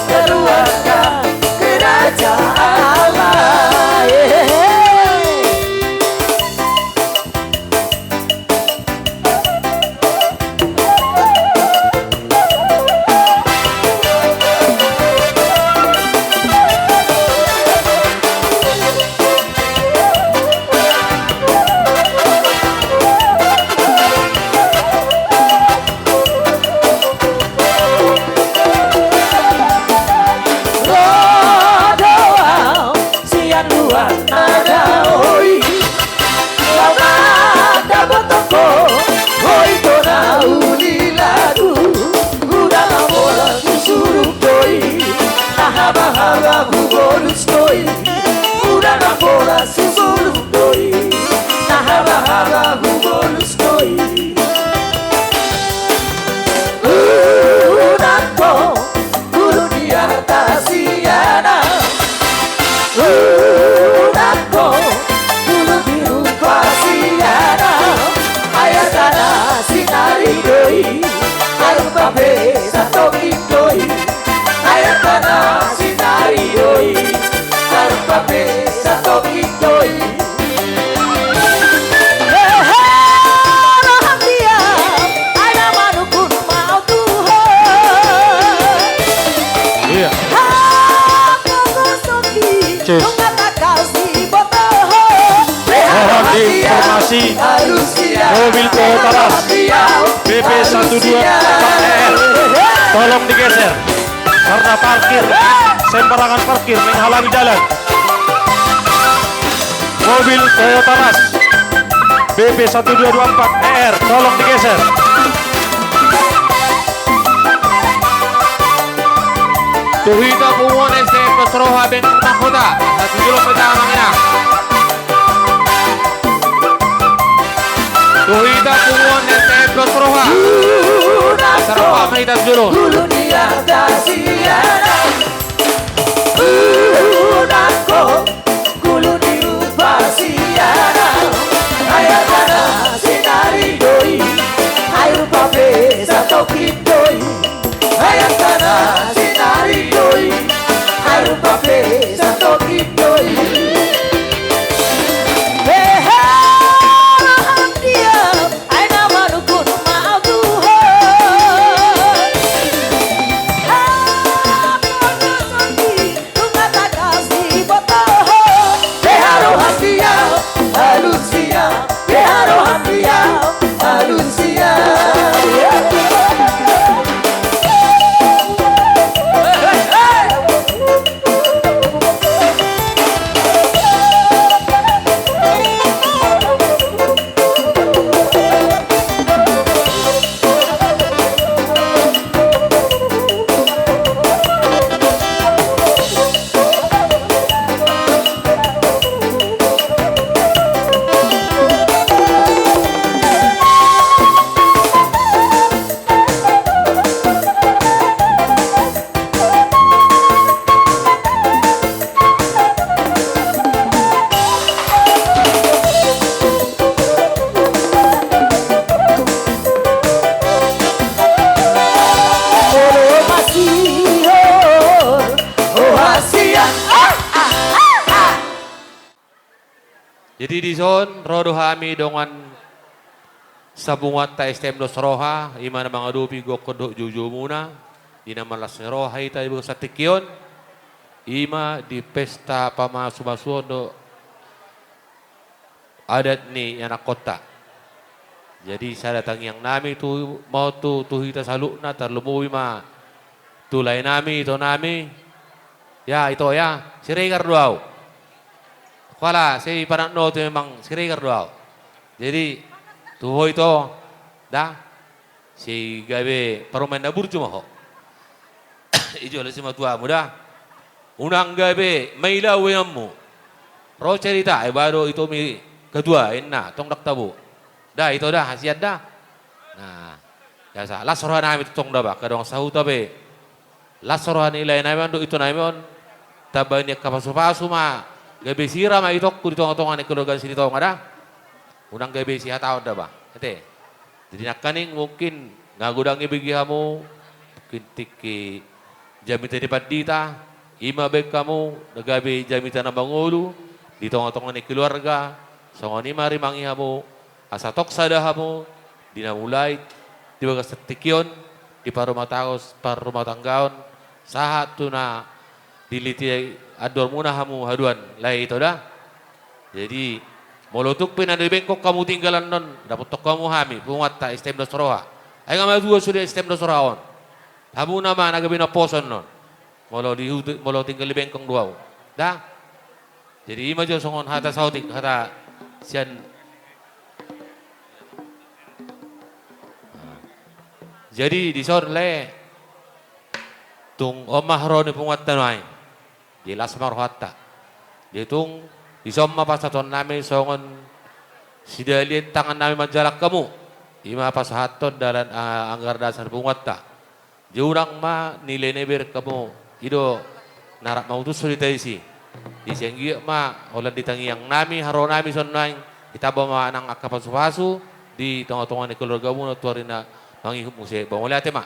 keluarga kerajaan Allah. Yeay. Ro do au sian luat na daoh i, laho mandapothon ho, ho ito na uli lagu. Uda na pola husurung do i, na habahaba hubolus do i. Uda na pola husurung do i, na habahaba hubolus do i. Unang ho, guru di atas siana. Unang ho, guru di rupa siana. Ayat tanah sinari do i, air pape satoki do i. Ayat tanah sinari do i, air pape satoki do i. Hehe, roham dia, ai na manungkun ma au tu ho. Iya. Hapogoson di, cheers, nunga takal siboto ho. Mohon diinformasi, mobil Toyota Rush B P satu dua empat E R, tolong digeser. Karena parkir, sembarangan parkir menghalangi jalan. Mobil Toyota Rush B P satu dua dua empat E R, tolong digeser. Tu hita punguan S T M Pos Roha Beng Mahkota, satu jolo ma hita, Amang Inang. Tu hita punguan S T M Pos Roha. Pos Roha ma hita tu jolo. Guru di atas siana. Unang ho, guru di rupa siana. Ayat tanah sinari do i, air pape satoki do i. Ayat tanah sinari do i, air pape satoki do i. Hehe, roham dia, ai na manungkun ma au tu ho. Hapogoson di, nunga takal siboto ho. Deha roham dia, alus dia, deha roham dia, alus dia. Jadi dison ro do hami dongan sapunguanta S T M Dos Roha, i ma na mangadopi gokhon dohot joujoumuna, di na marlas ni roha hita di bagasan tingki on, i ma di pesta pamasumasuon dohot adat ni anakkonta. Jadi sada tangiang nami tu, ma tu, tu hita saluhutna, tarlumobi ma tu lae nami, ito nami. Ya, ito ya, Siregar do au. Pala, sai panat no tu memang Siregar do au. Jadi, tu ho ito, da, sai gabe parumaen na burju ma ho. Ijo le simatuamu da. Unang gabe mailau inanmu. Ro cerita, ai ba do itomi ketua, inna, tong dang tabo. Da, ito da, hasian da. Nah, biasa, las roha nami tong da ba, angka dongan sahuta pe. Las roha ni lae nami on dohot ito nami on, tamba ni angka pasupasu ma, gabe sira ma itongku di tongatonga ni keluarga Silitonga da. Unang gabe sihataon da ba. Ate. Jadi nangkaning mungkin nga godang ibege hamu, mungkin tingki jamita ni pandita, i ma baen hamu, na gabe jamita na mangolu, di tongatonga ni keluarga, songon i ma rimangi hamu, asa tong sada hamu, di na mulai, di bagasan tingki on, di parumatangos-, parumatanggaon, sahat tu na diliti andormuna hamu haduan, lae ito da. Jadi, molo tung pe na dibengkon hamu tinggal annon, dapothon hamu hami, punguanta S T M Dos Roha. Ai nga matua sude S T M Dos Roha on. Hamuna ma na gabe na poso annon. Molo di hutu, molo tinggal dibengkon do au. Da? Jadi i ma jo songon hata saotik, hata sian. Jadi dison lae, tung on ma haroro ni punguanta nuaeng. Jadi las ma rohanta. Jadi tung dison ma pasahaton nami songon sidalian tangan nami manjalang hamu. I ma pasahathon dalan, ah, anggaran dasar punguanta. Jadi unang ma nilai na ibereng hamu, i do na rap mamutushon hita disi. Jadi sian i ma holan di tangiang nami, haroro nami songon nuaeng, ditamba ma nang angka pasupasu di tongatonga ni keluargamuna tu ari na mangihut muse. Ba mauliate ma.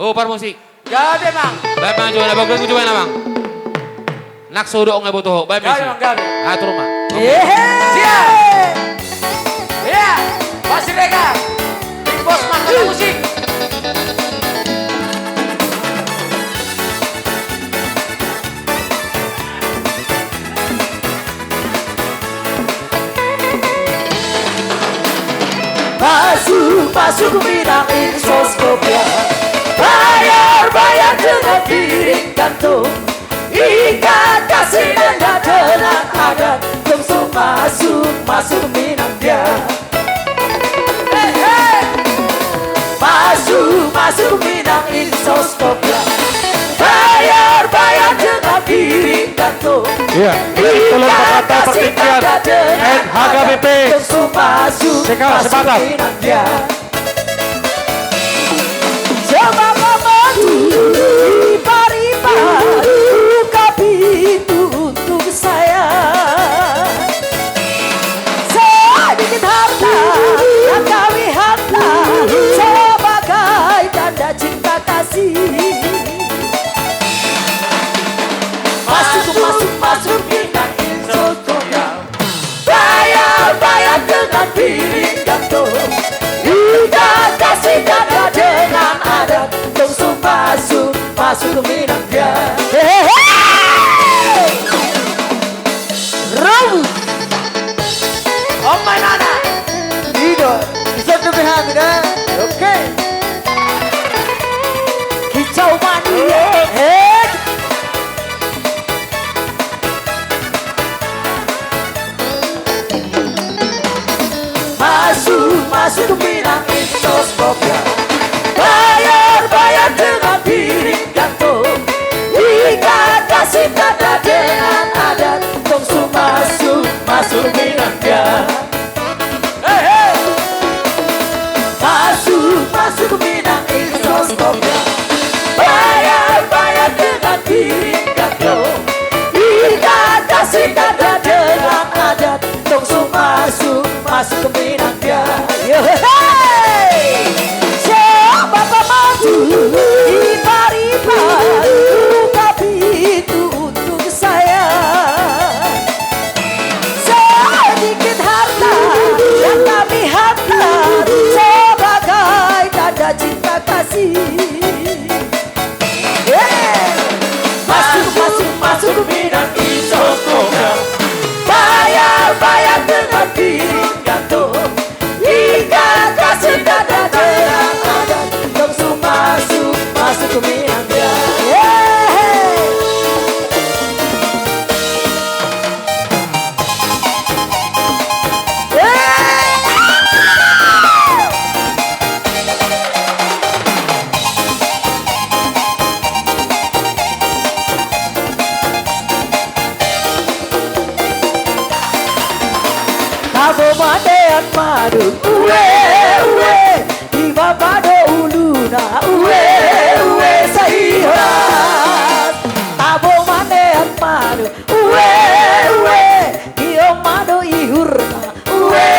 O parmusik. Gabe, Amang. Baen ma jo, na baen ma jo, Amang. Nang so hudok nga iboto ho, baen ma. Gabe, Amang, gabe. Atur ma. Ehe. Siap. Iya. Pak Siregar. Big Boss mantap musik. Masuk, masuk minang insos kopia. Bayar, bayar dengan piring kantong. Ikat kasih denda dengan adat. Langsung masuk, masuk minang dia. Hei, hei. Masuk, masuk minang insos kopia. Bayar, bayar dengan piring kantong. Iya, betul, Pak Kata, Pak Tikian, N H K B P. Langsung masuk, masuk minang dia. Sebab apa tuh ibar-ibar buka pintu untuk saya. Sedikit harta yang kami hantar sebagai tanda cinta kasih. Masuk, masuk, masuk, minang insos kopia. Bayar, bayar dengan piring kantong. Ikat kasih denda dengan adat. Langsung masuk, masuk minang dia. Hehehe. Rambut. Omai mana? Ido. Bisa tu pihak dah. Oke. Kicau mania. Eh. Masuk, masuk minang insos kopia. Bayar, bayar dengan piring kantong. Ikat kasih tanda dengan adat. Langsung masuk, masuk minang dia. Hei, hei. Masuk, masuk minang insos kopia. Bayar, bayar dengan piring kantong. Ikat kasih tanda dengan adat. Langsung masuk, masuk minang dia. Yo, hei. Siapa pemaju? Ibar-ibar buka pintu untuk saya. Madu, ue, ue, di bapa do uluna, ue, ue, sai horas. Tabo manean madu, ue, ue, di oma do ihurna, ue,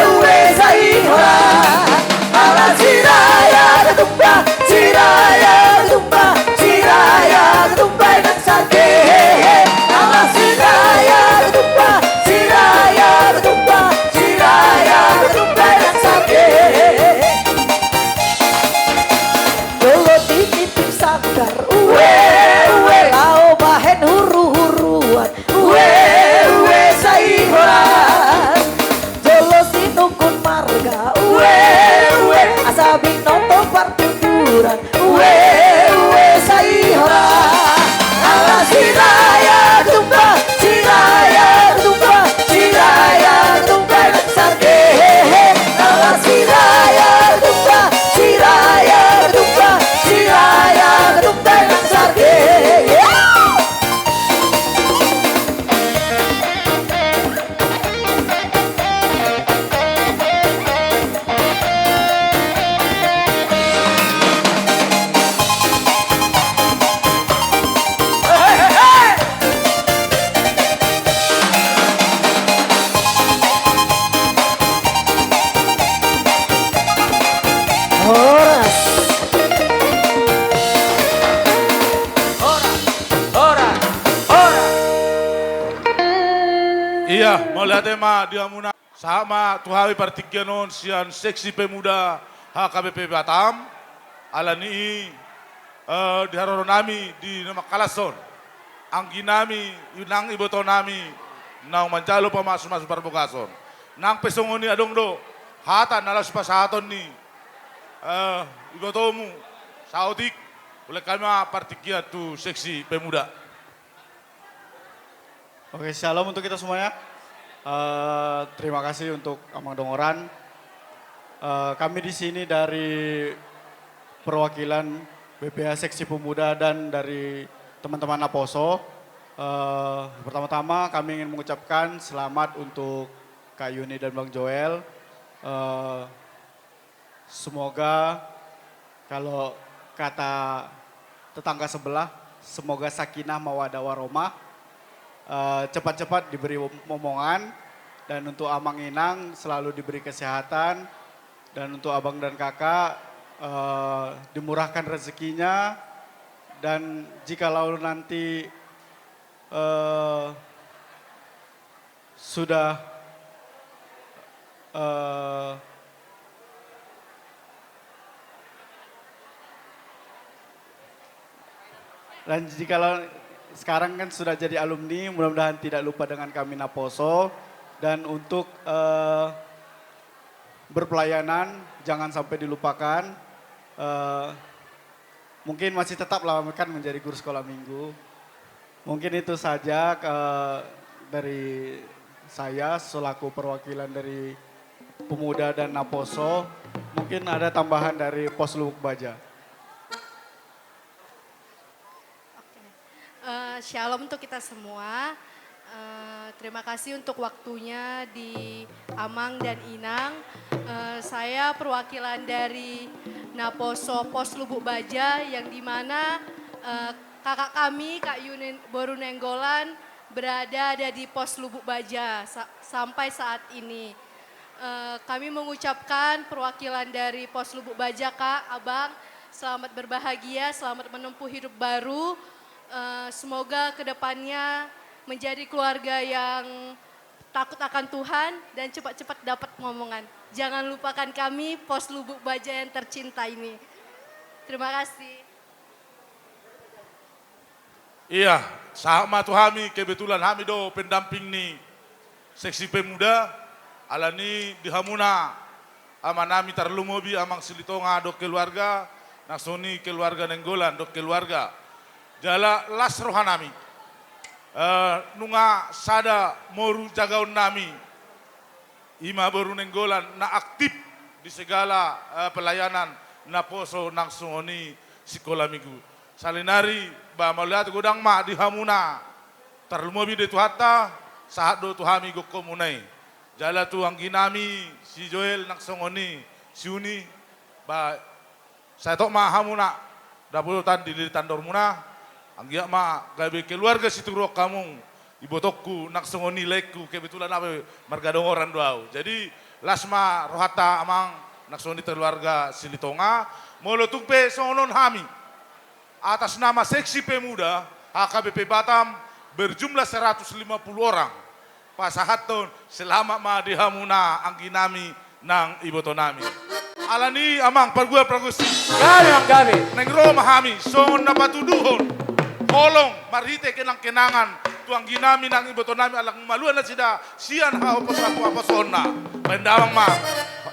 ue, sai horas. Ala Siraja Ketumbar, Siraja Ketumbar, Siraja Ketumbar, Siraja Ketumbar, Siraja Ketumbar, Siraja Ketumbar, Siraja Ketumbar. Jolo tinipin sanggar, ue, ue, laho bahen huru-huruan, ue, ue, sai horas. Jolo sinungkun marga, ue, ue, asa binoto partuturan, ue, ue, sai horas. Ala Siraja Ketumbar, Siraja Ketumbar, Siraja Ketumbar, Siraja Ketumbar, Siraja Ketumbar, Siraja Ketumbar, Siraja Ketumbar, Siraja Ketumbar. Horas. Horas, horas, horas. Ia, mauliate ma di hamuna. Sahat ma tu hami partingkian on sian Seksi Pemuda H K B P Batam. Alani i, eh, di haroro nami di na mangkalas on, anggi nami, nang iboto nami naung manjalo pamasu-masu parbagason. Nang pe songon i adong do hata na laos pasahaton ni, eh, ibotomu saotik, ulehon hami ma partingkian tu Seksi Pemuda. Oke, shalom untuk kita semuanya. Eh, terima kasih untuk Amang Dongoran. Eh, kami di sini dari perwakilan B P H Seksi Pemuda dan dari teman-teman Naposo. Eh, pertama-tama kami ingin mengucapkan selamat untuk Kak Yuni dan Bang Joel. Eh, Semoga, kalau kata tetangga sebelah, semoga sakinah mawadah warohmah, eh, cepat-cepat diberi momongan, dan untuk amang inang selalu diberi kesehatan, dan untuk abang dan kakak, eh, dimurahkan rezekinya, dan jikalau nanti, eh, sudah, eh, dan jikalau sekarang kan sudah jadi alumni, mudah-mudahan tidak lupa dengan kami Naposo. Dan untuk, eh, berpelayanan, jangan sampai dilupakan. Eh, mungkin masih tetaplah kan menjadi guru sekolah minggu. Mungkin itu saja, eh, dari saya selaku perwakilan dari pemuda dan Naposo. Mungkin ada tambahan dari Pos Lubuk Baja. Oke. Eh, shalom untuk kita semua. Eh, terima kasih untuk waktunya di Amang dan Inang. Eh, saya perwakilan dari Naposo Pos Lubuk Baja, yang di mana, eh, kakak kami, Kak Yuni boru Nainggolan, berada ada di Pos Lubuk Baja sa-, sampai saat ini. Eh, kami mengucapkan perwakilan dari Pos Lubuk Baja, Kak, Abang, selamat berbahagia, selamat menempuh hidup baru. Eh, semoga kedepannya menjadi keluarga yang takut akan Tuhan dan cepat-cepat dapat momongan. Jangan lupakan kami, Pos Lubuk Baja yang tercinta ini. Terima kasih. Ia, sahat ma tu hami, kebetulan hami do pendamping ni Seksi Pemuda, alani di hamuna amanami tarlumobi Amang Silitonga dohot keluarga, nang songon i keluarga Nainggolan dohot keluarga. Jala las rohanami. Eh, nunga sada moru jagaonnami. I ma boru Nainggolan na aktif di segala, eh, pelayanan Naposo nang songon i sikola minggu. Saonari, ba, mauliate godang ma di hamuna. Tarlumobi do Tuhanta, sahat do tu hami gokhonmuna i. Jala tu angginami si Joel nang songon i si Uni, ba, sai tong ma hamu na dapotan di lili tandormuna, anggiat ma gabe keluarga sitiruon hamu, ibotongku nang songon i laengku, kebetulan au pe marga Dongoran do au. Jadi, las ma rohanta amang nang songon i keluarga Silitonga, molo tung pe songon on hami. Atas nama Seksi Pemuda H K B P Batam berjumlah seratus lima puluh orang. Pasahathon selamat ma di hamuna angginami nang ibotonami. Alani amang pargual pargonsi. Gabe, amang, gabe. Naeng ro ma hami songon na patuduhon holong marhite kenang-kenangan tu angginami nang ibotonami ala malua nasida sian haposan haposanna. Baen damang ma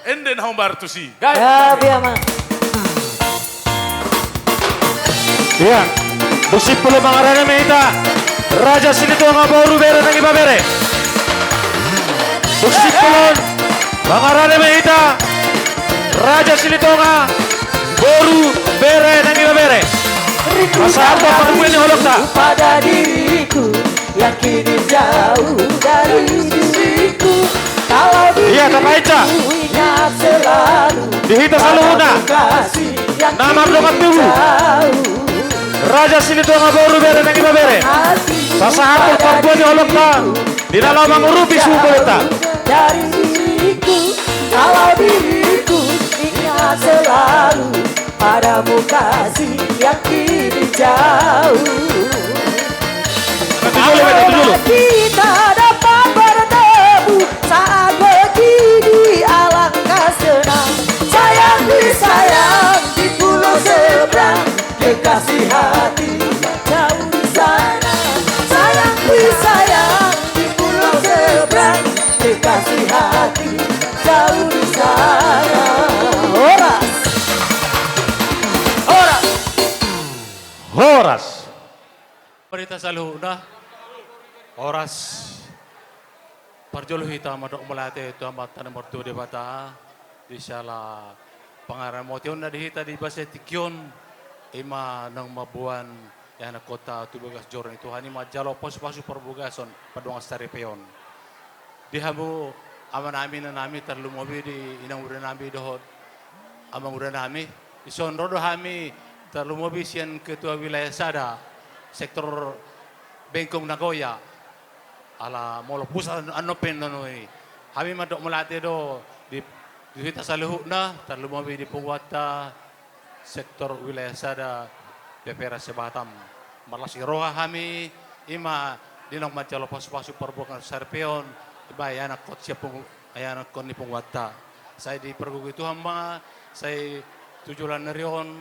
ende na hombar tusi. Gabe, amang. Ia, dung simpul on mangarade ma hita Raja Silitonga boru bere nang ibebere. Dung simpul on mangarade ma hita Raja Silitonga boru bere nang ibebere. Pasahathon parbue ni holongta. Pada diriku yang kini jauh dari sisiku. Kalau diriku, ia, tapainsa. Ingat selalu. Di hita saluhutna. Na mardongan tubu. Raja Silitonga boru bere nang ibebere. Pasahathon parbue ni holongta di na laho mangurupi suhut bolonta. Dari diriku, kalau diriku ingat selalu padamu kasih yang kini jauh. Nanti dulu, nanti dulu. Agar kita dapat bertemu saat begini, alangkah senang. Sayang disayang di pulau seberang, kekasih hati jauh di sana. Sayang disayang di pulau seberang, kekasih hati jauh di sana. Horas. Horas. Horas. Di hita saluhutna. Horas. Parjolo hita mandok mauliate tu Amanta na martua Debata, di siala pangaramotion na di hita di bagasan tingki on, i ma naung mamboan ianakkonta tu bagas joro ni Tuhan, i ma manjalo pasupasu parbagason, pardongan saripeon. Di hamu amanami, inanami, tarlumobi di inangudanami dohot amangudanami, dison ro do hami tarlumobi sian ketua wilayah sada sektor Bengkong Nagoya. Ala molo pusat annon pe annon i. Hami mandok mauliate do di, di hita saluhutna, tarlumobi di punguanta sektor wilayah sada P P R S Batam. Marlas ni roha hami, i ma di naung manjalo pasupasu parbagason saripeon, i ma ianakkon sian pungu-, ianakkon ni punguanta. Sai dipargogoi Tuhan ma, sai tu joloan ni ari on,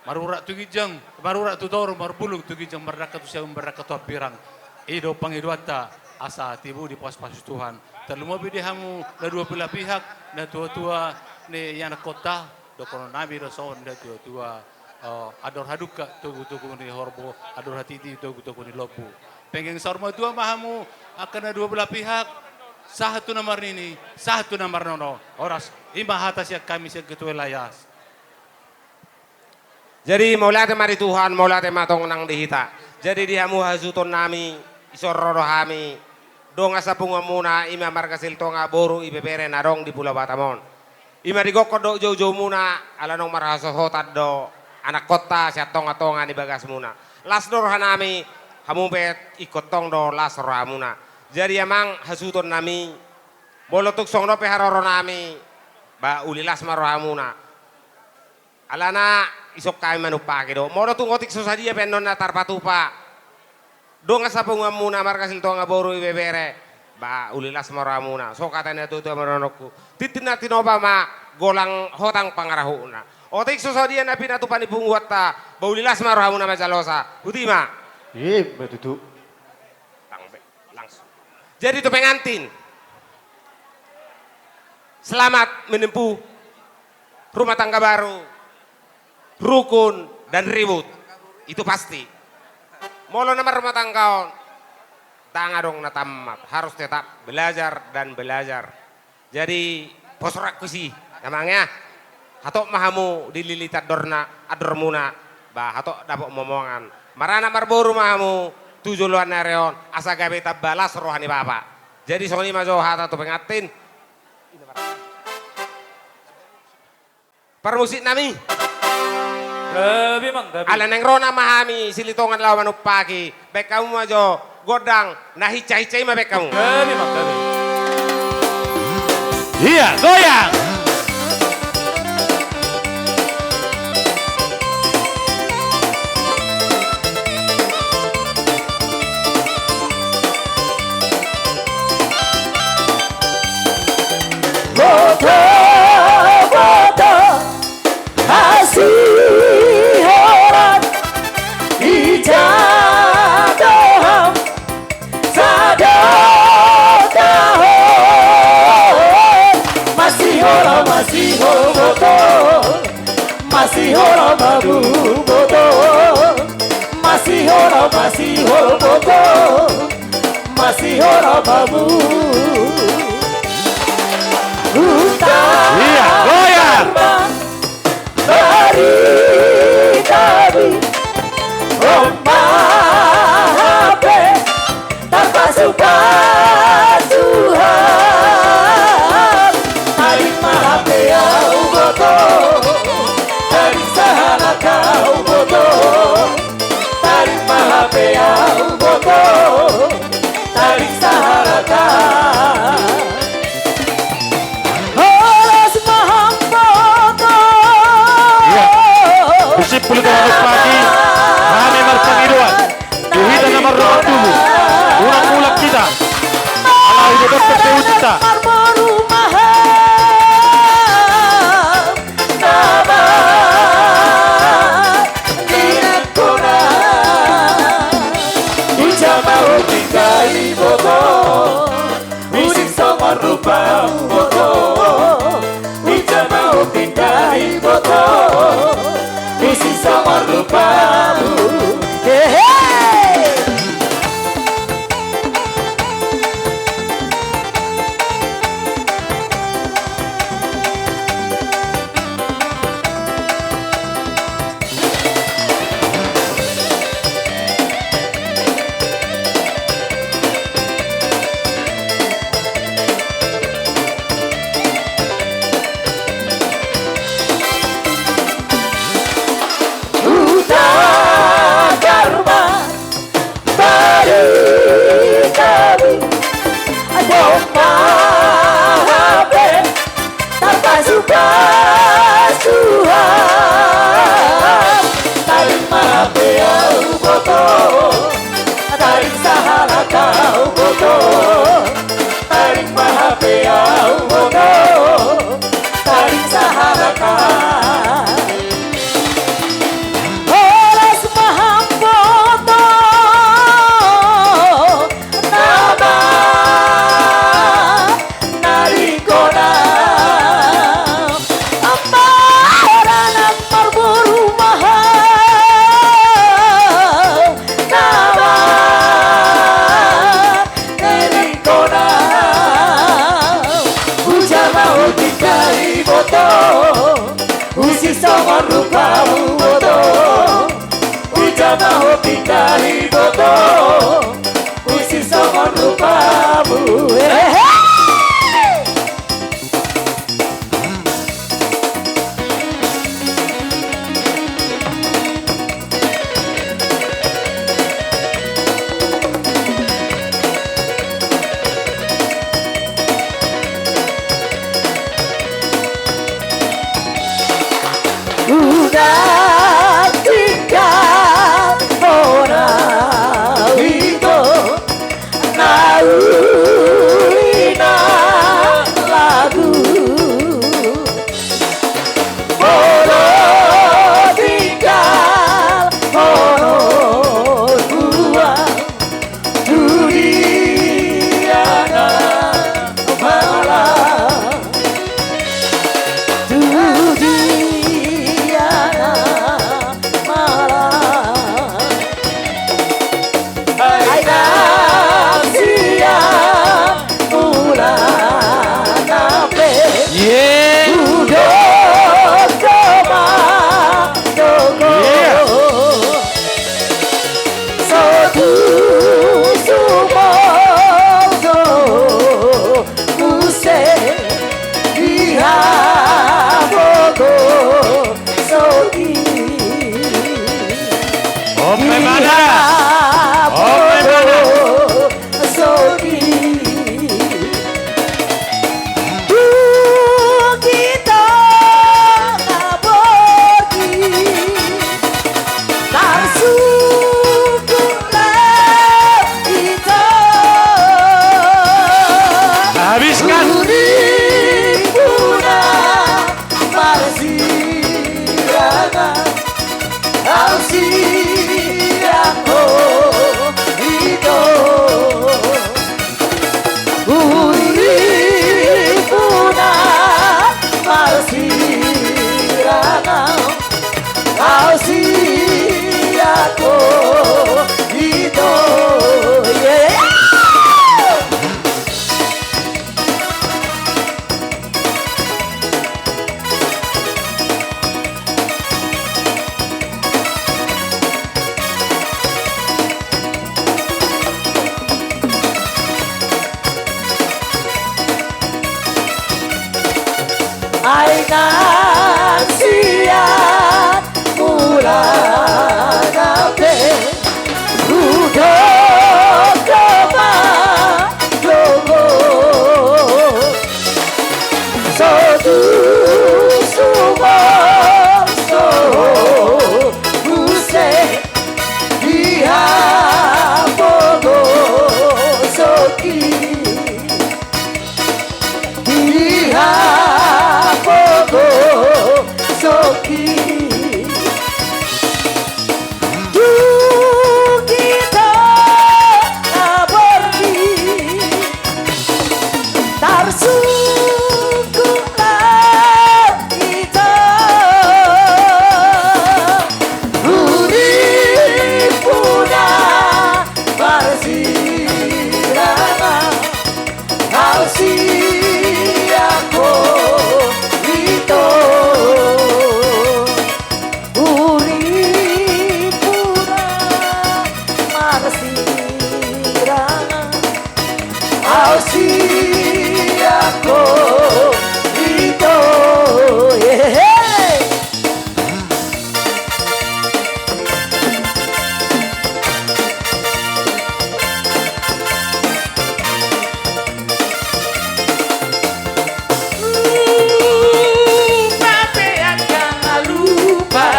marurat tu ginjang, marurat tu toru, marbulung tu ginjang, mardangka tu siamun, mardangka tu hambirang. I do pangidoanta, asa tibu dipasupasu Tuhan. Tarlumobi di hamu na dua belah pihak, na tuatua ni ianakkonta, dohononnami do songon na tuatua, eh, andor hadungka togutogu ni horbo, andor hatiti togutogu ni lombu. Penggeng saur matua ma hamu angka na dua belah pihak, sahat tu na marnini, sahat tu na marnono. Horas, i ma hata sian hami sian ketua wilayah. Jadi, mauliate ma di Tuhan, mauliate ma tong nang di hita. Jadi, di hamu hasuhutonnami, dison ro do hami, dongan sapunguanmuna, i ma marga Silitonga boru ibebere na adong di Pulau Batam on. I ma digokhon dohot joujoumuna, ala naung marhasohotan do anakkonta sian tongatonga ni bagasmuna. Las do rohanami, hamu pe ingkon tong do las rohamuna. Jadi, amang hasuhutonnami, molo tung songon on pe haroronami, ba, uli las ma rohamuna. Alana, dison hami manumpahi do. Molo tung otik so sadia pe annon na tarpatupa dongan sapunguanmuna marga Silitonga boru ibebere, ba, uli las ma rohamuna. Songon hata ni natuatua ma dohononku: Tintin na tinopa ma, golang hotang pangarahutna. Otik so sadia na pinatupa ni punguanta, ba, uli las ma rohamuna manjalosa. Boti ma. I ma tutu. Lang-, langsung. Jadi tu pengantin, selamat menempuh rumah tangga baru, rukun dan ribut. Itu pasti. Molo na marrumah tangga on, ndang adong na tamat, harus tetap belajar dan belajar. Jadi, pos rohangku disi, amang, ya. Hatop ma hamu dililiti andorna, andormuna, ba, hatop dapot momongan. Maranak marboru ma hamu tu joloan ni ari on, asa gabe tamba las roha ni bapa. Jadi songon i ma jo hata tu pengantin. Parmusik nami. Gabe, Amang, gabe. Ala naeng ro nama hami Silitongan laho manumpahi. Baen hamu ma jo gondang na hinsa-hinsa i ma, baen hamu. Gabe, Amang, gabe. Ia, goyang. Boto, boto, hasihoran, ija do ham sada taon. Masihol, masihol boto, masihol babu boto, masihol, masihol boto, masihol babu. Huta. Ia, goyang. Barita di Roma hape tarpasu-pasu ham. Tarik ma hape au boto, tarik sahalak au boto. Tarik ma hape au boto, tarik sahalak. Horas ma hamboto. Ia. Husip puli tengah pagi. Hami marpangidoan. Di hita na marroha tubu. Unang mulak hita. Alai didok pe hutita. Marboru ma ham. Taba, ninangkona. Ija ma ho tingki boto, husip songon rupamu boto. Ija ma ho tingki boto, husip songon rupamu. Hehe. Huta Garba. Bari kami, adong ma hape tarpasu-pasu ham. Tarik ma hape au boto, tarik sahalak au boto. Tarik ma hape au boto, tarik sahalak. Horas ma hamboto, taba, ninangkona. Ambaran na marboru ma ham, taba, ninangkona. Ija ma ho tingki boto, husip songon rupamu boto. Ija ma ho tingki boto, husip songon rupamu. Hehe. Uda tinggal hona ito. Na uli Ope mana? Ope mana? Soki. Dung di tonga borngin tarsungkun laho ito. Habiskan. Uripuna marsirangan, au sirang ho ito. Uripuna marsirangan, au sirang ho ito. Yeah. Ai nang sian mulana pe hudok do ma jolo. So tung sumorso ho muse di hapogoson i. Di hapogoson i. Dung di tonga borngin tarsungkun laho ito. Uripuna marsirangan, au sirang ho ito. Uripuna marsirangan, au sirang ho ito. Hehe. Lupa pe angka na lupa.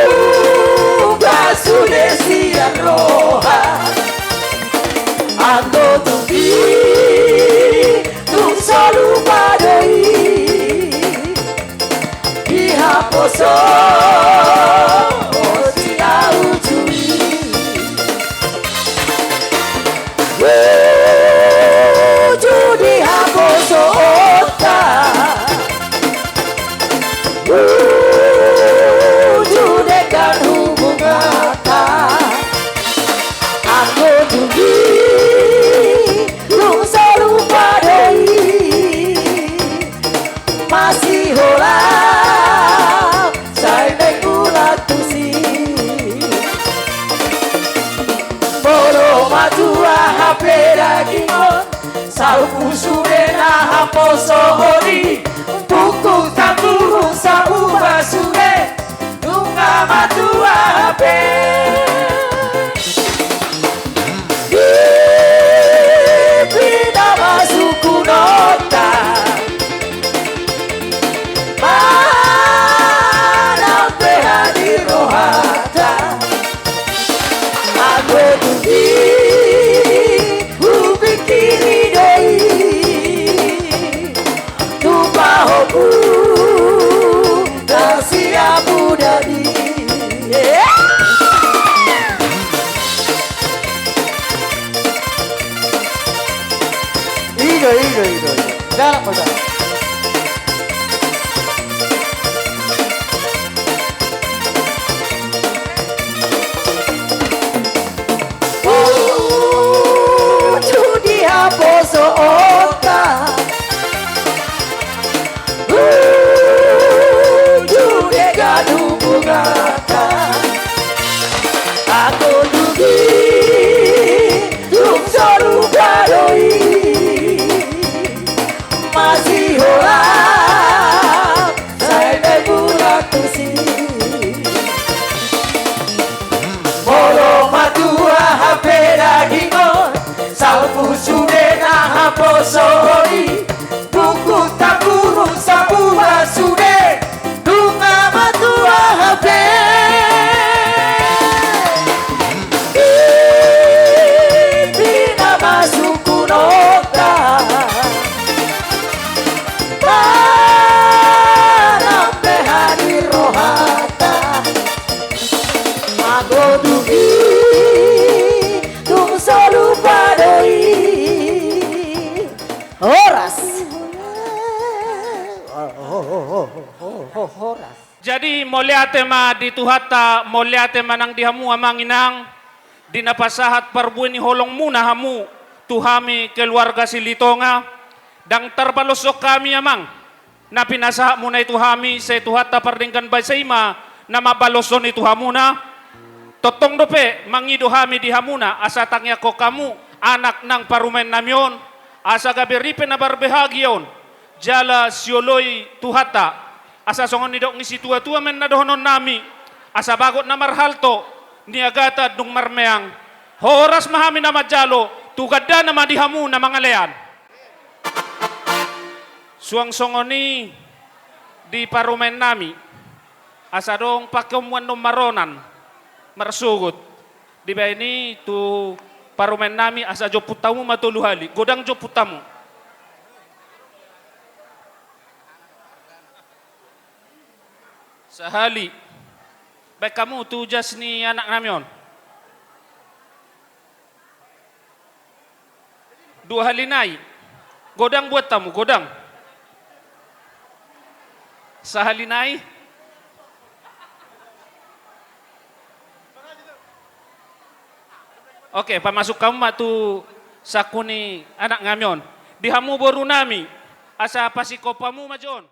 Lupa sude sian roha. Anggo tung i, tung so lupa do i. Di haposoon si au tu i. Uju di haposoonta. Uju denggan hubunganta. Anggo tung i, tung so lupa do i. Masiholan sai mangula tusi. Molo matua hape daging on, saut usu be na haposoon i. Pungkuk tanggurung sabuba sude, nunga matua hape. Di pinamasuk unokta, manang pe hami rohanta. Anggo tung i, hupingkiri do i. Tupa ho tu na siapu dadi. I do, i do, i do, i do. Jalan kau jalan. Uju di haposoonta. Uju denggan hubunganta. Anggo tung i, tung so lupa do i. Masiholan sai mangula tusi. Sude na haposo i, buku taburu sabuha sude, nunga matua hape. Ipina masuk kunota, tanam pe hadi rohata. Magodung i, dung so lupa do i. Horas. Horas. Jadi, mauliate ma di Tuhanta, mauliate ma nang di hamu amang inang, di na pasahat parbue ni holongmuna hamu tu hami keluarga Silitonga, ndang tarpaloshon hami amang. Na pinasahatmuna i tu hami, sai Tuhanta pardenggan basa i ma na mambaloshon i tu hamuna. Tongtong dope mangido hami di hamuna, asa tangiangkon hamu anak nang parumaennami on, asa gabe ripe na marbahagia on, jala sioloi Tuhanta, asa songon nidok ni situatua ma na dohononnami, asa bagot na marhalto, niagatan dung marmeang. Horas ma hami na manjalo, tu gandana ma di hamu na mangalean. Suang songon i di parumaennami, asa adong pangkeonmu annon maronan, marsogot. Dibaen i tu parumaennami asa jomput hamu ma tolu hali, godang jomput hamu. Sahali. Baen hamu tu jas ni anaknami on. Dua hali nai. Godang buat hamu, godang. Sahali nai. Oke, pamasuk hamu ma tu sangku ni anaknami on. Di hamu borunami, asa pasingkop hamu ma jo on.